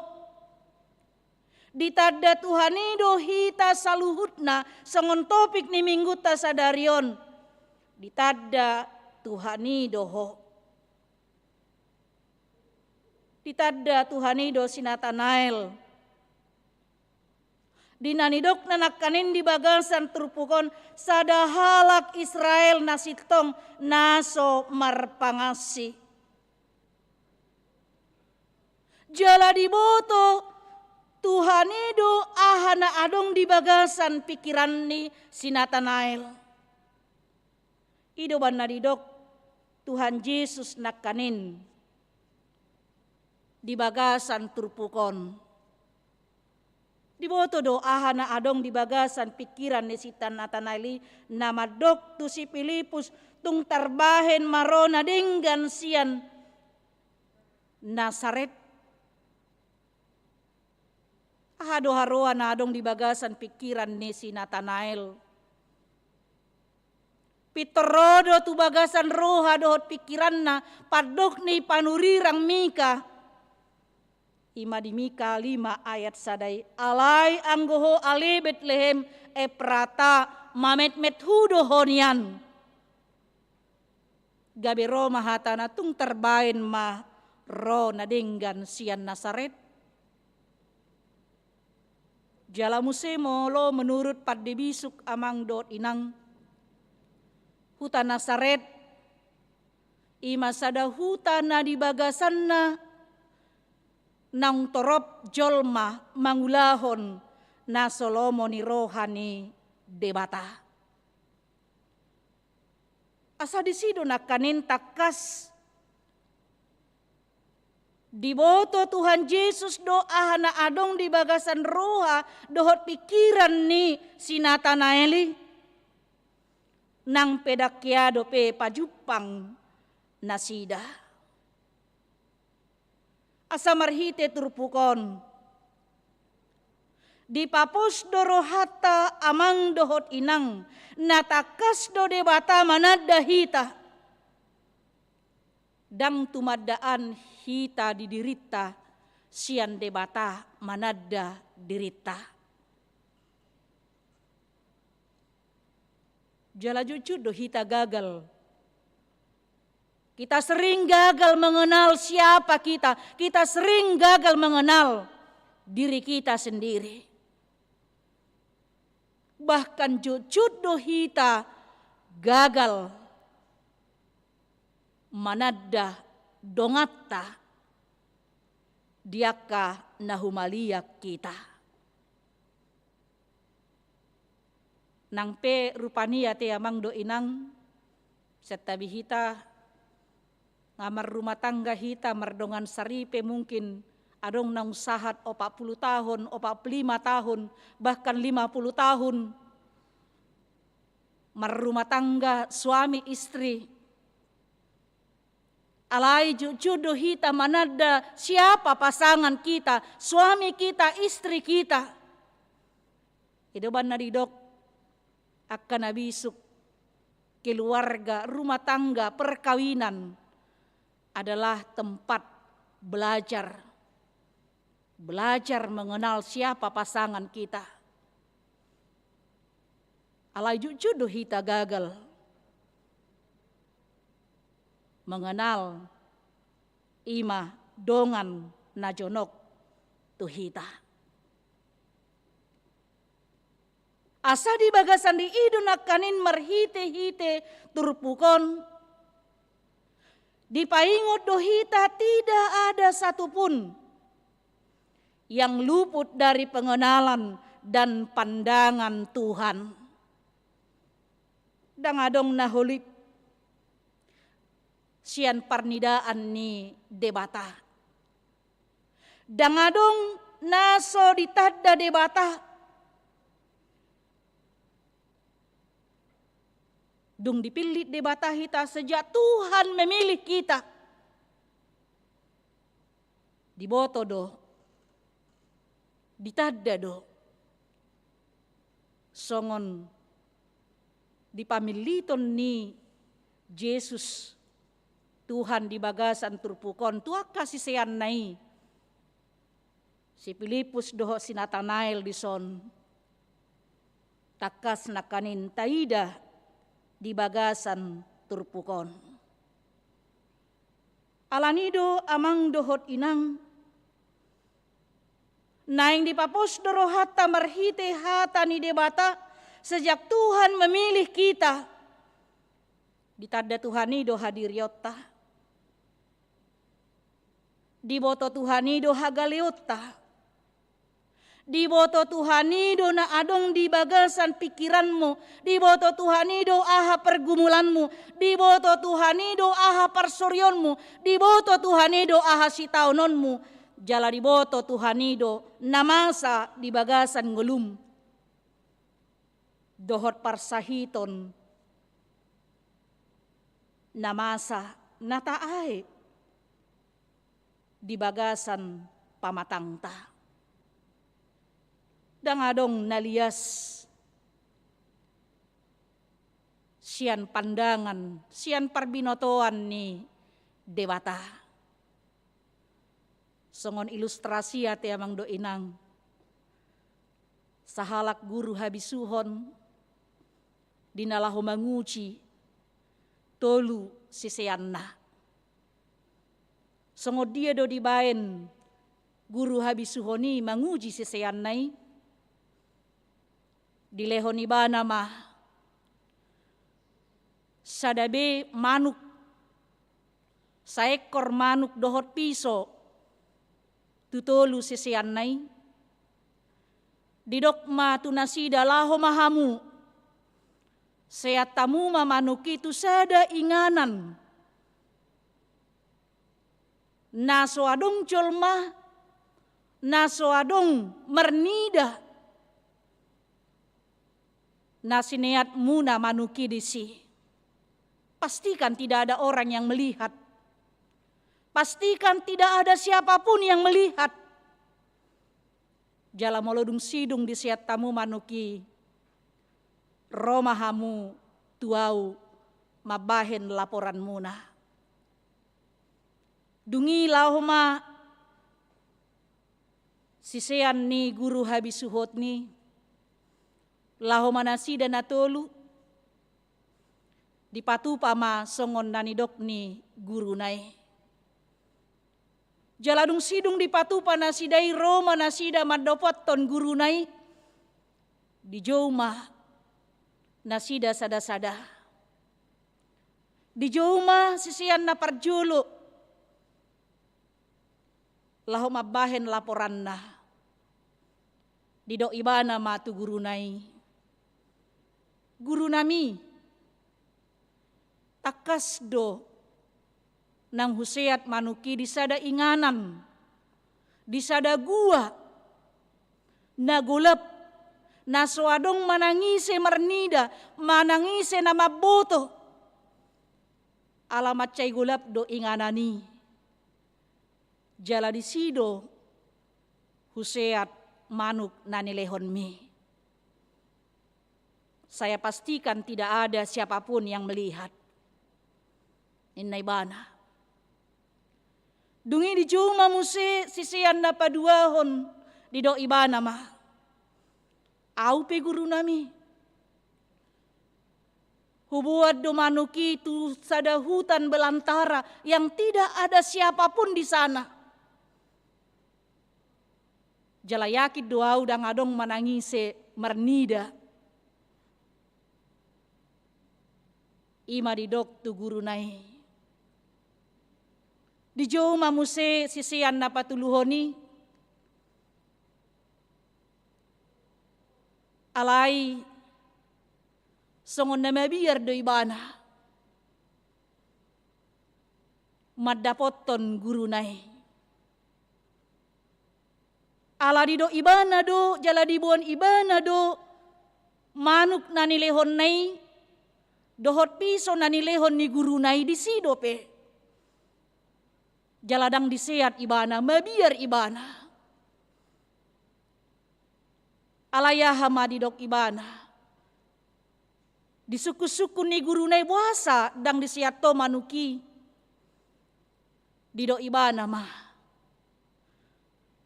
Ditanda Tuhan i do hita saluhutna, songon topik ni minggunta sadari on. Ditanda Tuhan i do ho. Ditanda Tuhan i do si Natanael. Di na nidokna nangkaning di bagasan turpuk on, sada halak Israel na sintong na so marpangansi. Jala diboto Tuhan i do aha na adong di bagasan pingkiran ni si Natanael. I do umbahen na didok Tuhan Jesus nangkaning di bagasan turpuk on. Diboto do aha na adong di bagasan pingkiran ni si Natanael i, na mandok tu si Pilipus, tung tarbahen ma ro na denggan sian Nasaret? Aha do haroa na adong di bagasan pingkiran ni si Natanael? Pintor ro do tu bagasan roha dohot pingkiranna pandok ni panurirang Mika. I ma di Mika lima ayat sada i, alai anggo ho ale Betlehem Eprata, mametmet hu do ho nian. Gabe ro ma hatana, tung tarbahen ma ro na denggan sian Nasaret. Jala muse molo menurut pande bisuk amang dohot inang, huta Nasaret i ma sada huta na di bagasanna naung torop jolma mangulahon na so lomo ni roha ni Debata. Asa disi do nangkaning tangkas diboto Tuhan Jesus do aha na adong di bagasan roha dohot pingkiran ni si Natanael i, nang pe ndang hea dope pajumpang nasida. Asa marhite turpuk on, Dipapos do rohanta amang dohot inang, na tangkas do Debata mananda hita. Ndang tumandaan hita di dirinta sian Debata mananda dirinta. Jala jujur do hita gagal. Kita sering gagal mengenal siapa kita. Kita sering gagal mengenal diri kita sendiri. Bahkan jujur do hita gagal mananda donganta di angka na humaliang hita. Nang pe rupani ate amang dohot inang, santabi hita, nga marrumah tangga hita, mardongan saripe mungkin, adong naung sahat opat puluh tahun, opat puluh lima tahun, bahkan lima puluh tahun. Marrumah tangga suami istri. Alai jujur do hita mananda siapa pasangan kita, suami kita, istri kita. I do umbahen na didok angka na bisuk, keluarga, rumah tangga, perkawinan adalah tempat belajar. Belajar mengenal siapa pasangan kita. Alai jujur do hita gagal mengenal ima dongan na jonok tu hita. Asa di bagasan di i do nangkaning marhite-hite turpuk on, dipaingot do hita tidak ada satupun yang luput dari pengenalan dan pandangan Tuhan. Ndang adong na holip sian parnidaan ni Debata. Ndang adong na so ditanda Debata. Dung dipillit Debata hita sejak Tuhan memilih kita. Diboto do, ditanda do. Songon di pamilliton ni Jesus Tuhan di bagasan turpuk on tu angka siseanna i, si Pilippus dohot si Natanael dison, tangkas nangkaning taida di bagasan turpuk on. Alani do amang dohot inang, naeng dipapos do rohanta marhite hata ni Debata, sejak Tuhan memilih kita. Ditanda Tuhan i do hadirionta. Diboto Tuhan i do hagaleonta. Diboto Tuhan i do na adong di bagasan pikiranmu. Diboto Tuhan i do aha pergumulanmu. Diboto Tuhan i do aha parsorionmu. Diboto Tuhan i do aha sitaononmu. Jala diboto Tuhan i do na masa di bagasan ngolum dohot parsahiton na masa na taae di bagasan pamatangta. Ndang adong na lias sian pandangan, sian parbinotoan ni Debata. Songon ilustrasi ate amang dohot inang, sahalak guru habisuhon di na laho manguji tolu siseanna. Songon dia do dibaen guru habisuhon i manguji siseanna i? Dilehon ibana ma sada be manuk, saekor manuk dohot piso tu tolu siseanna i. Didok ma tu nasida, laho ma hamu, seat hamu ma manuk i tu sada inganan na so adong jolma, na so adong marnida, na sineatmuna manuk i disi. Pastikan tidak ada orang yang melihat. Pastikan tidak ada siapapun yang melihat. Jala molo dung sidung diseat hamu manuk i, ro ma hamu tu ahu mambahen laporanmuna. Dung i laho ma sisean ni guru habisuhon i, laho ma nasida na tolu, dipatupa ma songon na nidok ni guruna i. Jala dung sidung dipatupa nasida i, ro ma nasida mandopothon guruna i, dijou ma nasida sada-sada. Dijou ma sisean na parjolo laho mambahen laporanna. Didok ibana ma tu guruna i, "Gurunami, tangkas do nang huseat manuk i di sada inganan, di sada gua na golap, na so adong manang ise marnida, manang ise na mamboto. Ala mansai golap do inganan i. Jala disi do huseat manuk na nilehonmi. Saya pastikan tidak ada siapapun yang melihat," ninna ibana. Dung i dijou ma muse sisean na paduahon, didok ibana ma, "Ahu pe, gurunami, huboan do manuk i tu sada hutan belantara yang tidak ada siapapun di sana. Jala yakin do ahu ndang adong manang ise marnida." I ma didok tu guruna i. Dijou ma muse sisean na patoluhon i, alai songon na mabiar do ibana mandapothon guruna i. Ala didok ibana do, jala diboan ibana do manuk na nilehonna i, dohot piso na nilehon ni guruna i, disi dope. Jala ndang diseat ibana, mabiar ibana. Alai aha ma didok ibana? Disungkun-sungkun ni guruna i, "Boasa ndang diseat ho manuk i?" Didok ibana ma,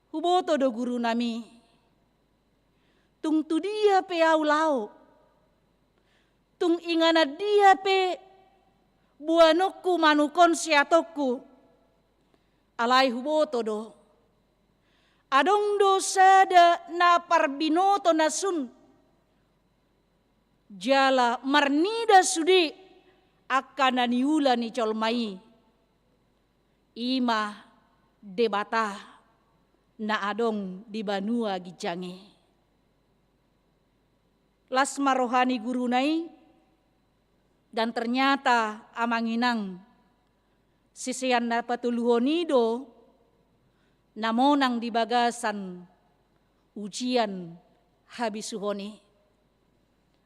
"Huboto do, gurunami, tung tu dia pe ahu laho, tung inganan dia pe boanonku manuk on, seatonku, alai huboto do, adong do sada na parbinoto na sun, jala marnida sude angka na niula ni jolma i, i ma Debata na adong di banua ginjang i." Las ma roha ni guruna i, dan ternyata, amang inang, sisean na patoluhon i do na monang di bagasan ujian habisuhon i.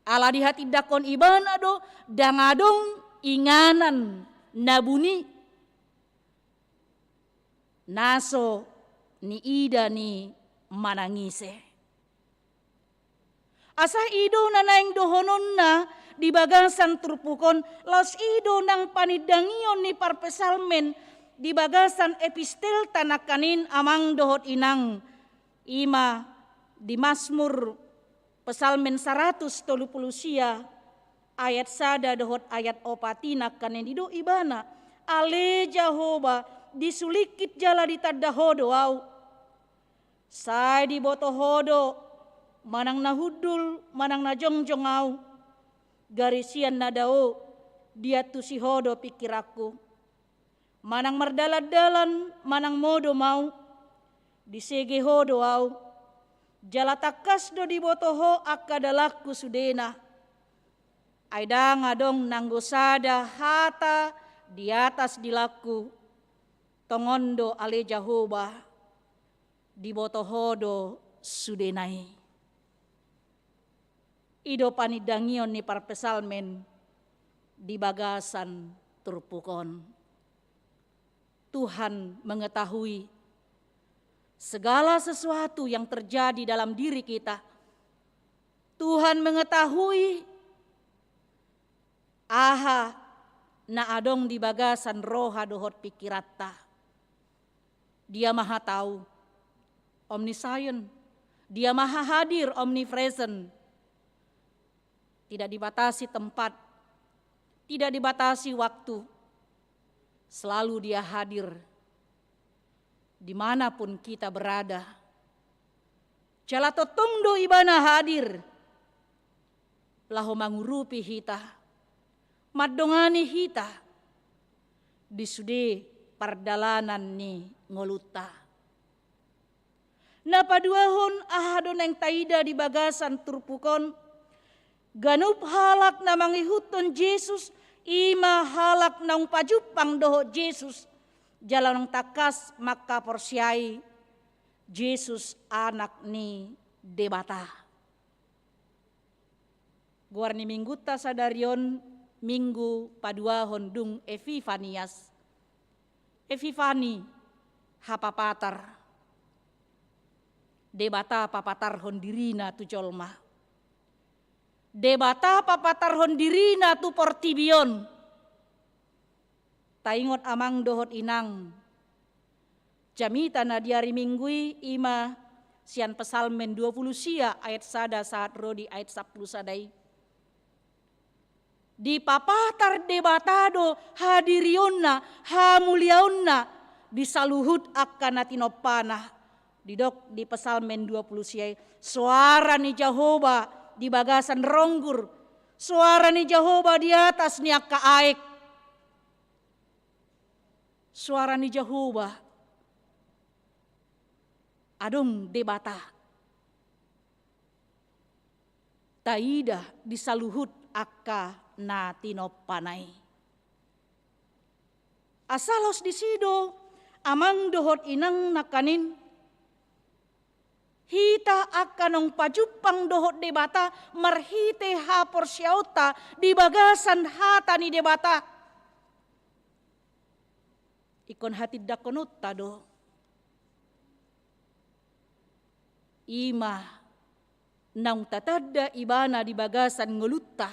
Ala dihatindangkon ibana do, ndang adong inganan na buni na so niida ni manang ise. Asa i do na naeng dohononna di bagasan turpuk on, laos i do nang panindangion ni parpsalmen di bagasan epistelta nangkaning, amang dohot inang, i ma di Masmur, Psalmen saratus tolu pulu sia, ayat sada dohot ayat opat i nangkaning, didok ibana, "Ale Jahowa, disulingkit jala ditanda Ho do ahu. Sai diboto Ho do manang na hundul manang na jongjong ahu. Gari sian na dao diantusi Ho do pingkiranku. Manang mardalan-dalan manang modom ahu, disege Ho do ahu. Jala tangkas do diboto Ho angka dalanku sudena. Ai ndang adong nanggo sada hata di atas dilangku. Tongon do, ale Jahowa, diboto Ho do sudena i." I do panindangion ni parpsalmen di bagasan turpuk on. Tuhan mengetahui Segala sesuatu yang terjadi dalam diri kita, Tuhan mengetahui aha na adong di bagasan roha dohot pikiranta. Dia Maha Tahu, omniscient. Dia Maha Hadir, omnipresent. Tidak dibatasi tempat, tidak dibatasi waktu. Selalu Dia hadir dimanapun kita berada. Jala tongtong do Ibana hadir laho mangurupi hita, mandongani hita di sude pardalanan ni ngolunta. Na paduahon, aha do naeng taida di bagasan turpuk on? Ganup halak na mangihuthon Jesus, i ma halak naung pajumpang dohot Jesus, jala naung tangkas mangkaporseai Jesus Anak ni Debata. Goar ni minggunta sadari on, Minggu paduahon dung Epifanias. Epifani, hapapatar. Debata papatarhon dirina tu jolma. Debata papatarhon dirina tu portibi on. Taingot amang dohot inang, jamita na di ari Minggu i, i ma sian Psalmen dua pulu sia ayat sada sahat ro di ayat sampulu sada i. Dipapatar Debata do hadirionna, hamuliaonna di saluhut angka na tinompana. Didok di Psalmen dua pulu sia i, soara ni Jahowa di bagasan ronggur, soara ni Jahowa di atas ni angka aek. Soara ni Jahowa, adong Debata taida di saluhut angka na tinompana i. Asa laos disi do, amang dohot inang nangkaning, hita angka naung pajumpang dohot Debata marhite haporseaonta di bagasan hata ni Debata. Ingkon hatindangkononta do. I ma naung tatanda Ibana di bagasan ngolunta.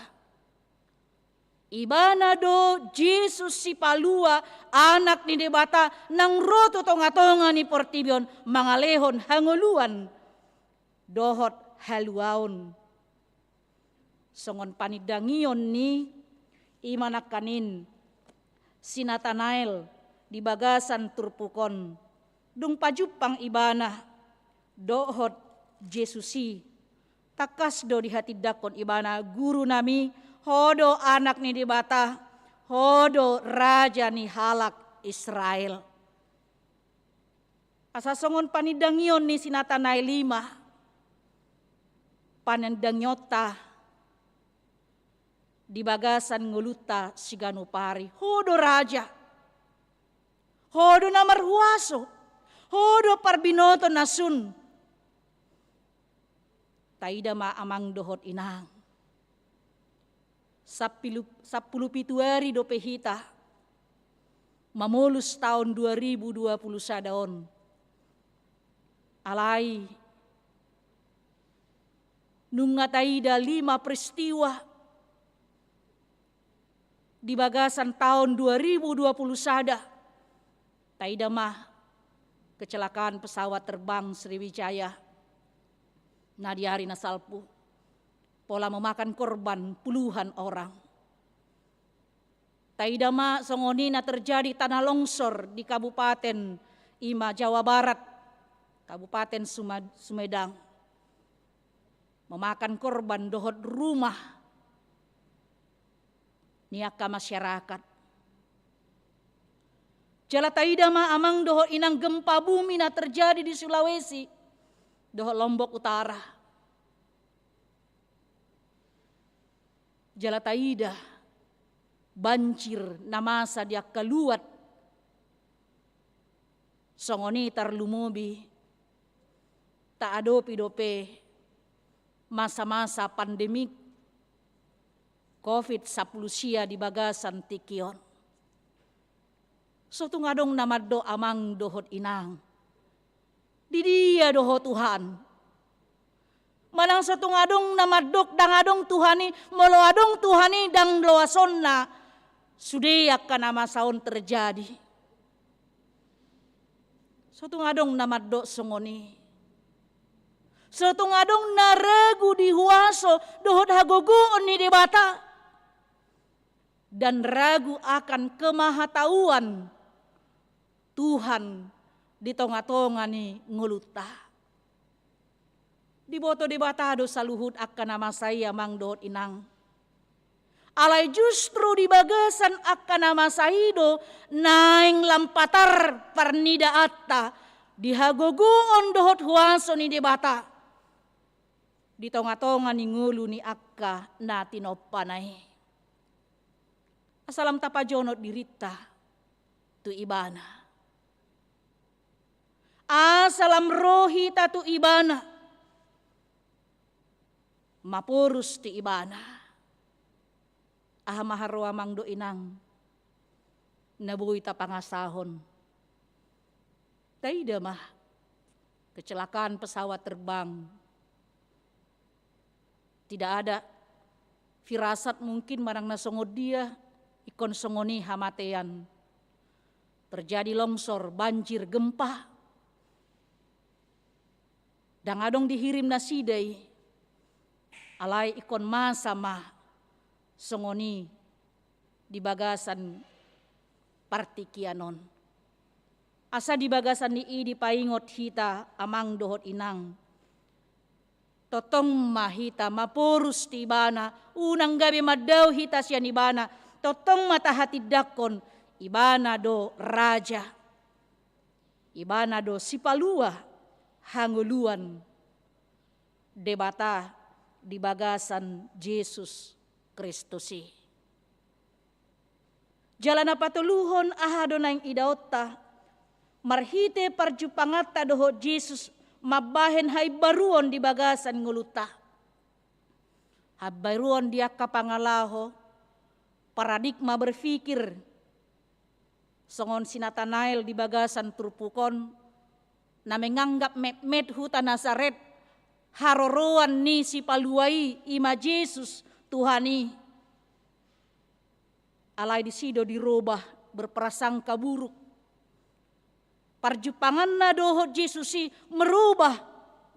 Ibana do Jesus Sipalua, Anak ni Debata, naung ro tu tongatonga ni portibi on mangalehon hangoluan dohot haluaon. Songon panindangion ni, i ma nangkaning, si Natanael di bagasan turpuk on, dung pajumpang ibana dohot Jesus i, tangkas do dihatindangkon ibana, Guru nami, Ho do Anak ni Debata, Ho do Raja ni halak Israel. Asa songon panindangion ni si Natanael i ma panindangionta di bagasan ngolunta siganup ari. Ho do Raja, Ho do na marhuaso, Ho do parbinoto na sun. Taida ma amang dohot inang. Sampulu, sampulu pitu ari dope hita mamolus taon dua ribu dua pulu sada on. Alai nunga taida lima peristiwa di bagasan taon dua ribu dua pulu sada. Taida ma kecelakaan pesawat terbang Sriwijaya na di ari na salpu, pola memakan korban puluhan orang. Taida ma songon i na terjadi tanah longsor di kabupaten, i ma Jawa Barat, Kabupaten Suma-, Sumedang, memakan korban dohot rumah ni angka masyarakat. Jala taida ma amang dohot inang gempa bumi na terjadi di Sulawesi dohot Lombok Utara. Jala taida banjir na masa di angka luat. Songon i tarlumobi taadopi dope masa-masa pandemik covid sampulu sia di bagasan tingki on. So tung adong na mandok amang dohot inang. Di dia do ho Tuhan? Manang so tung adong na mandok ndang adong Tuhan i, molo adong Tuhan i ndang loasonna sude angka na masa on terjadi. So tung adong na mandok songon i. So tung adong na ragu di huaso dohot hagogoon ni Debata dan ragu akan kemahatauan Tuhan di tonga-tonga ni ngolunta. Diboto Debata do saluhut angka na masa i, amang dohot inang. Alai justru di bagasan angka na masa i do naeng lam patar parnidaanta di hagogoon dohot huaso ni Debata di tonga-tonga ni ngolu ni angka na tinompana i. Asa lam tapajonok dirinta tu Ibana. Asa lam ro hita tu Ibana. Maporus tu Ibana. Aha ma haroa, amang dohot inang, na boi tapangasahon? Taida ma kecelakaan pesawat terbang. Tidak ada firasat mungkin manang na songon dia, ingkon songon i hamatean. Terjadi longsor, banjir, gempa. Ndang adong dihirim nasida i. Alai ingkon masa ma songon i di bagasan partingkian on. Asa di bagasan ni i dipaingot hita, amang dohot inang. Tongtong ma hita maporus tu Ibana, unang gabe mandao hita sian Ibana. Tongtong ma tahatindangkon, Ibana do Raja. Ibana do sipalua hangoluan Debata di bagasan Jesus Kristus i. Jala na patoluhon, aha do naeng idaonta marhite parjumpanganta dohot Jesus mambahen haimbaruon di bagasan ngolunta? Haimbaruon di angka pangalaho, paradigma berpikir, songon si Natanael di bagasan turpuk on, na menganggap metmet huta Nasaret haroroan ni sipalua i, i ma Jesus Tuhan i. Alai disi do dirobah, berprasangka buruk. Parjumpanganna dohot Jesus i merubah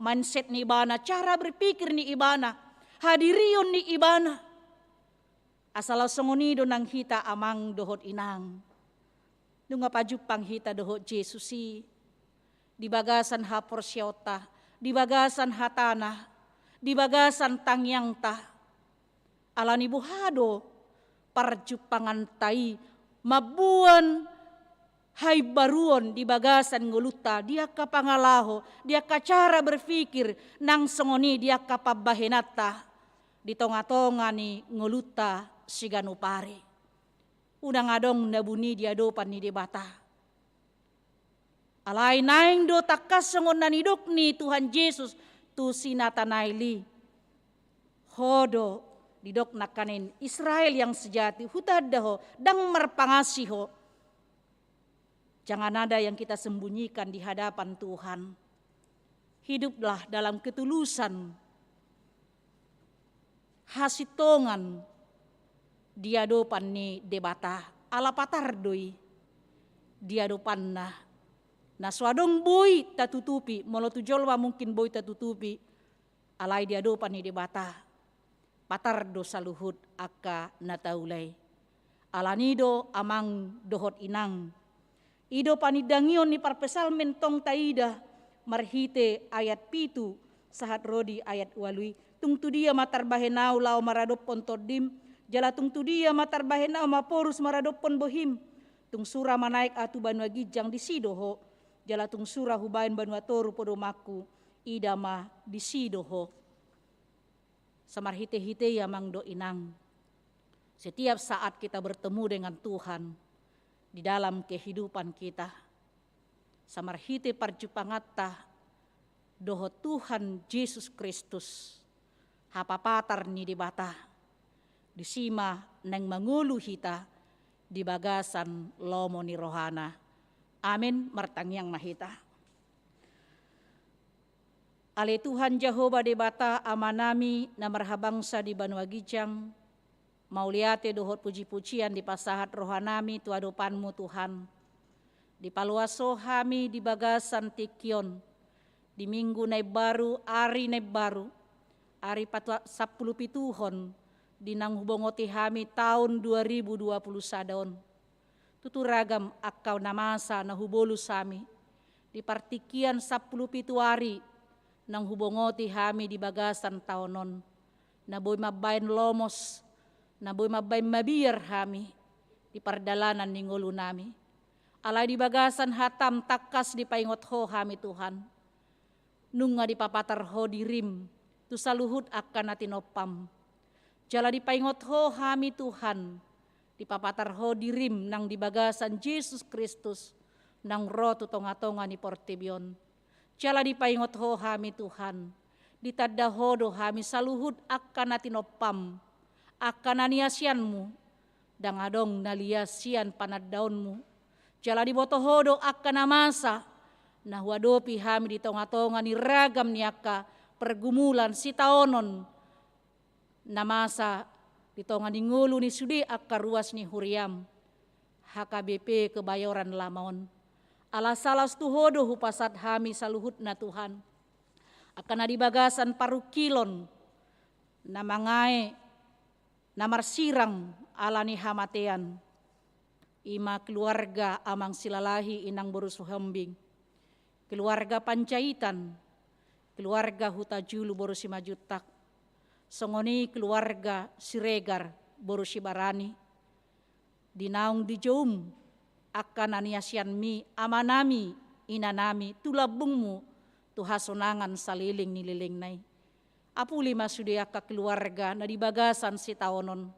mindset ni ibana, cara berpikir ni ibana, hadirion ni ibana. Asa laos songon i do nang hita, amang dohot inang. Nunga pajumpang hita dohot Jesus i di bagasan haporseaonta, di bagasan hatana, di bagasan tangiangta. Alani boha do parjumpanganta i mamboan haimbaruon di bagasan ngolunta, di angka pangalaho, di angka cara berpikir, nang songon i di angka pambahenanta di tongatonga ni ngolunta siganup ari. Unang adong na buni di adopan ni Debata. Alai naeng do tangkas songon na nidok ni Tuhan Jesus tu si Natanael i. Ho do, didok nangkaning Israel yang sejati, hutanda ho, ndang marpangasi ho. Jangan ada yang kita sembunyikan di hadapan Tuhan. Hiduplah dalam ketulusan, hasintongan di adopan ni Debata. Ala patar do i di adopanna. Na so adong boi tatutupi, molo tu jolma mungkin boi tatutupi, alai di adopan ni Debata patar do saluhut angka na taula i. Alani do, amang dohot inang, i do panindangion ni parpsalmen tong taida marhite ayat pitu sahat ro di ayat ualu i. Tung tu dia ma tarbahen ahu laho maradophon tondim, jala tung tu dia ma tarbahen ahu maporus maradophon bohim? Tung sura manaek ahu tu banua ginjang, disi do ho, jala tung sura hubahen banua toru podomanku, ida ma, disi do ho. Samarhitehite i, amang dohot inang, setiap saat kita bertemu dengan Tuhan di dalam kehidupan kita, samarhite parjumpanganta dohot Tuhan Jesus Kristus, hapapatar ni Debata, disi ma naeng mangolu hita di bagasan lomo ni rohana. Amin. Martangiang ma hita. Ale Tuhan Jahowa Debata Amanami na marhabangsa di banua ginjang, mauliate dohot puji-pujian dipasahat rohanami tu adopanMu Tuhan. Dipaloas Ho hami di bagasan tingki on, di minggu na imbaru, ari na imbaru, ari patua-, sampulu pituhon, di naung hubongoti hami taon dua ribu dua pulu sada on. Tutu ragam angka na masa na hubolus hami, di partingkian sampulu pitu ari, naung hubongoti hami di bagasan taon on. Na boi mambaen lomos, na boi mambaen mabiar hami, di pardalanan ni ngolunami. Alai di bagasan hataM tangkas dipaingot Ho hami Tuhan. Nunga dipapatar Ho dirim, tu saluhut angka na tinompaM. Jala dipaingot Ho hami Tuhan, dipapatar Ho dirim nang di bagasan Jesus Kristus, naung ro tu tonga-tonga ni portibi on. Jala dipaingot Ho hami Tuhan, ditanda Ho do hami saluhut angka na tinompaM, angka na niasianMu, ndang adong na lias sian panandaonMu. Jala diboto Ho do angka na masa, na huadopi hami di tonga-tonga ni ragam ni angka pergumulan sitaonon, na masa di tonga ni ngolu ni sude angka ruas ni huriaM, H K B P Kebayoran Lama on. Alas-alas tu Ho do hupasahat hami saluhutna Tuhan. Angka na di bagasan parungkilon, na mangae, na marsirang ala ni hamatean. Ima keluarga Amang Silalahi Inang boru Sihombing. Keluarga Panjaitan, keluarga Hutajulu boru Simanjuntak. Songon i keluarga Siregar boru Sibarani. Di naung di joum, angka na niasianMi, amanami, inanami, tu lambungMu, tu hasonangan saleleng ni lelengna i. Apuli ma sude angka keluarga na di bagasan sitaonon,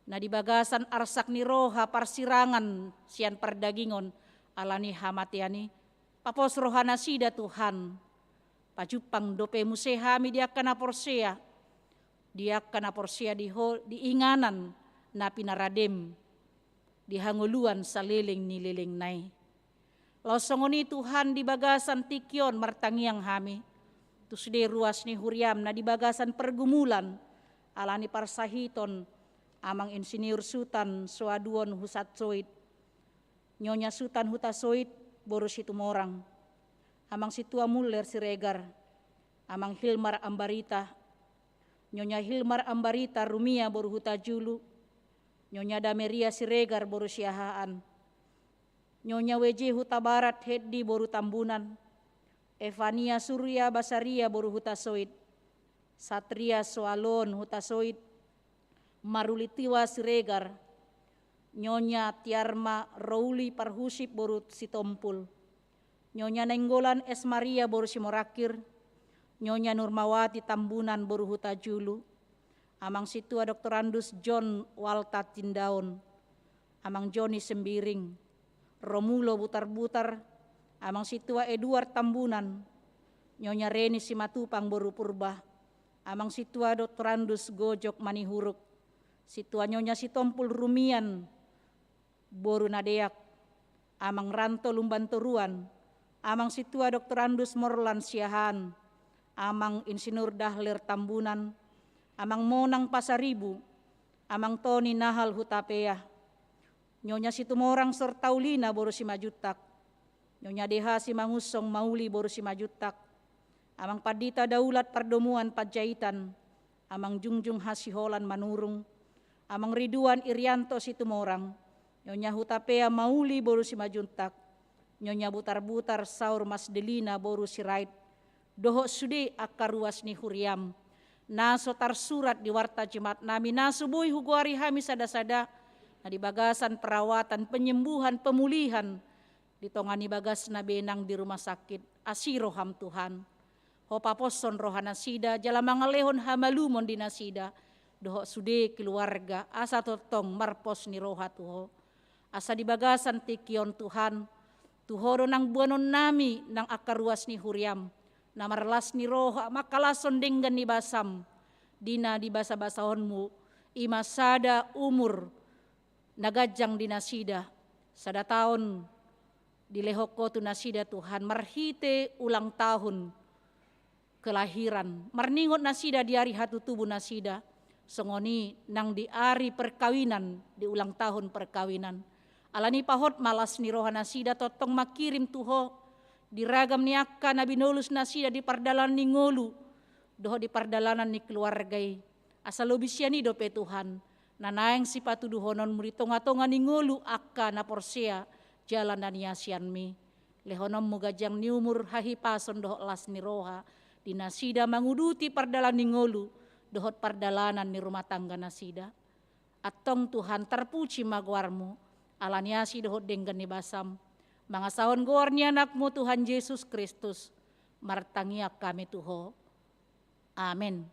na di bagasan arsak ni roha parsirangan sian pardagingon ala ni hamatean i, papos rohanasida Tuhan. Pajumpang dope muse hami di angka na porsea, di angka na porsea di Ho, di inganan na pinaradeM, di hangoluan saleleng ni lelengna i. Laos songon i Tuhan di bagasan tingki on martangiang hami, tu sude ruas ni huriaM na di bagasan pergumulan, ala ni parsahiton, Amang Insinyur Sutan Soaduon Hutasoit, Nyonya Sutan Hutasoit boru Situmorang, Amang Situa Muller Siregar, Amang Hilmar Ambarita, Nyonya Hilmar Ambarita Rumia boru Hutajulu, Nyonya Dameria Siregar boru Siahaan, Nyonya W J Hutabarat Heddi boru Tambunan, Evania Surya Basaria boru Hutasoit, Satria Soalon Hutasoit, Marulitua Siregar, Nyonya Tiarma Rouli Parhusip boru Sitompul, Nyonya Nainggolan S Maria boru Simorangkir, Nyonya Nurmawati Tambunan boru Hutajulu, Amang Situa Doktorandus John Walta Tindaon, Amang Joni Sembiring, Romulo Butarbutar, Amang Situa Eduard Tambunan, Nyonya Reni Simatupang boru Purba, Amang Situa Doktorandus Gojok Manihuruk, Situa Nyonya Sitompul Rumian boru Nadeak, Amang Ranto Lumbantoruan, Amang Situa Doktorandus Morlan Siahaan, Amang Insinyur Dahler Tambunan, Amang Monang Pasaribu, Amang Toni Nahal Hutapea, Nyonya Situmorang Sortaulina boru Simanjuntak, Nyonya D H Simangunsong Mauli boru Simanjuntak, Amang Pandita Daulat Pardomuan Panjaitan, Amang Jungjung Hasiholan Manurung, Amang Riduan Irianto Situmorang, Nyonya Hutapea Mauli boru Simanjuntak, Nyonya Butarbutar Saur Masdelina boru Sirait, dohot sude angka ruas ni huriaM, na so tarsurat di warta Jumatnami, na so boi hugoari hami sada-sada, na di bagasan perawatan, penyembuhan, pemulihan, di tonga ni bagasna be nang di rumah sakit, asi rohaM Tuhan. Ho paposhon rohanasida, jala mangalehon hamalumon di nasida, dohot sude keluarga, asa tongtong marpos ni roha tu Ho. Asa di bagasan tingki on Tuhan, tu Ho do nang boanonnami nang angka ruas ni huriaM, na marlas ni roha, mangkalashon denggan ni basaM, di na dibasa-basahonMu, ima sada umur, na ganjang di nasida, sada taon dilehon Ho tu nasida Tuhan, marhite ulang tahun kelahiran, marningot nasida di ari hatutubu nasida, songon i nang di ari perkawinan, di ulang tahun perkawinan. Alani i pahot ma las ni roha nasida tongtong mangkirim tu Ho, di ragam ni angka na binolus nasida di pardalanan ni ngolu, dohot di pardalanan ni keluarga i. Asa lobi sian i dope Tuhan, na naeng sipatuduhononmu di tonga-tonga ni ngolu angka na porsea jala na niasianmi. Lehononmu ganjang ni umur, hahipason dohot las ni roha, di nasida manguduti pardalanan ni ngolu, dohot pardalanan ni rumah tangga nasida. Antong Tuhan, tarpuji ma goarmu, alani asi dohot denggan ni basam, mangasahon goar ni anakmu Tuhan Jesus Kristus, martangiang hami tu Ho. Amen.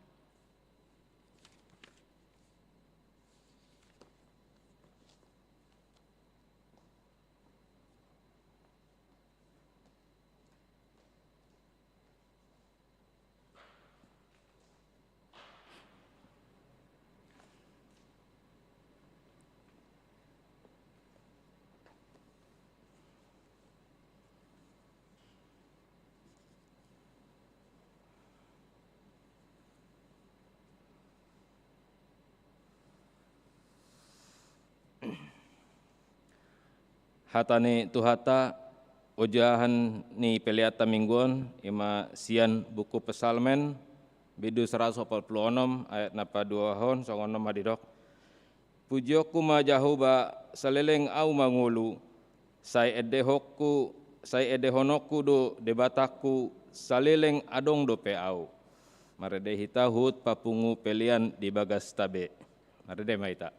Hata ni Tuhanta, ojahan ni peleanta minggu on, ima sian buku Psalmen, bindu saratus opat pulu onom, ayat na paduahon, songon on ma didok. Pujionku ma Jahowa, saleleng ahu mangolu, sai endehonku, sai endehononku do Debatangku, saleleng adong dope ahu. Marende hita huhut papungu pelean di bagasta be. Marende ma hita.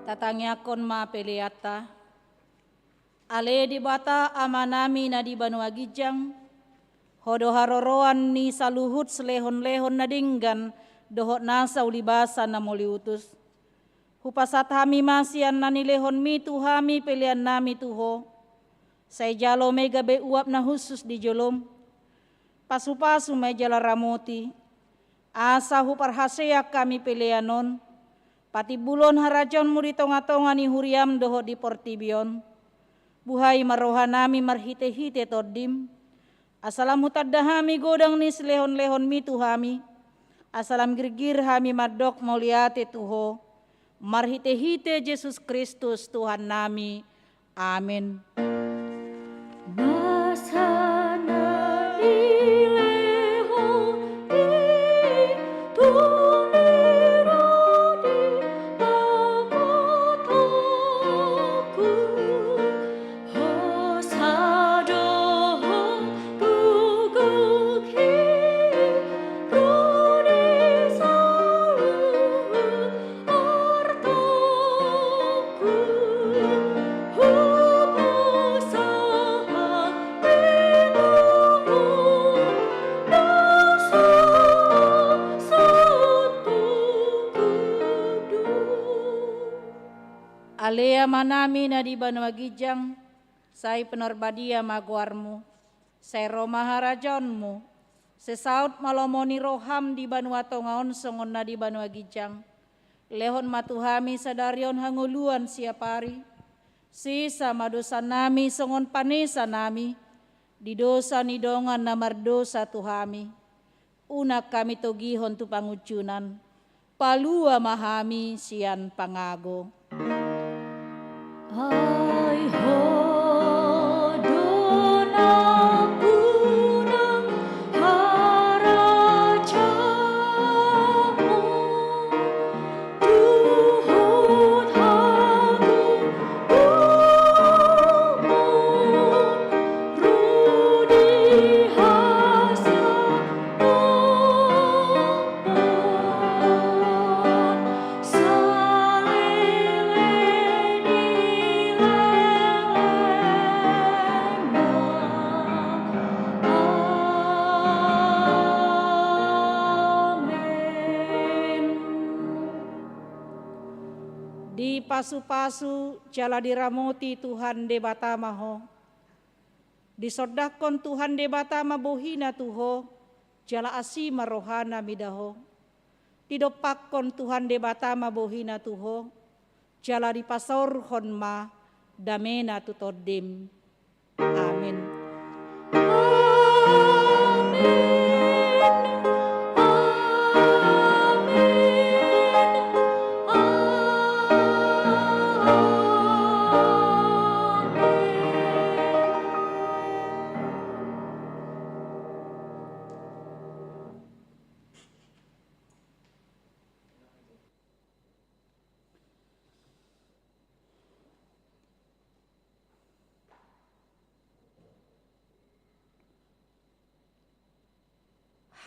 Tatangiangkon ma peleanta. Ale Debata Amanami na di banua ginjang, Ho do haroroan ni saluhut silehonlehon na denggan dohot nasa ulibasa na mauliutus. Hupasahat hami ma sian na nilehonmi tu hami peleannami tu Ho. Sai jalo ma i gabe uap na hushus di jolom. Pasupasu ma i jala ramoti. Asa huparhaseang hami pelean on, patimbulhon harajaonmu di tongatonga ni huriam dohot di portibi on. Buhai ma rohanami marhitehite Tondim. Asa lam hutanda hami godang ni silehonlehonmi tu hami. Asa lam girgir hami mandok mauliate tu Ho. Marhitehite Jesus Kristus Tuhannami. Amen. Nasa na nilehonmi tu ni ro di pamotongku. Ho sada dohot gogo hirim di saluhut artangku, hupasahat di Tuhan na so satuku do. Ale Amanami na di banua ginjang, sai pinarbadia ma goarmu, sai ro ma harajaonmu, sai saut ma lomo ni roham di banua tonga on songon na di banua ginjang. Lehon ma tu hami sadari on hangoluan siapari. Sesa ma dosanami songon panesanami di dosa ni dongan na mardosa tu hami. Unang hami togihon tu pangunjunan, palua ma hami sian pangago. Ai Ho do nampuna harajaon Dipasupasu jala diramoti Tuhan Debata ma ho. Disondangkon Tuhan Debata ma bohina tu ho, jala asi ma rohana mida ho. Didompakkon Tuhan Debata ma bohina tu ho, jala dipasaorhon ma damena tu tondim. Amin. Amin. Amin. Amin.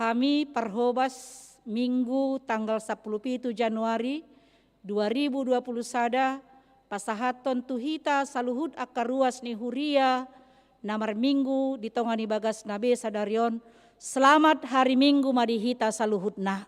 Hami parhobas, Minggu tanggal sampulu pitu Januari dua ribu dua pulu sada, pasahathon tu hita saluhut angka ruas ni huria na marminggu di tonga ni bagasna be sadari on, selamat hari Minggu ma di hita saluhutna.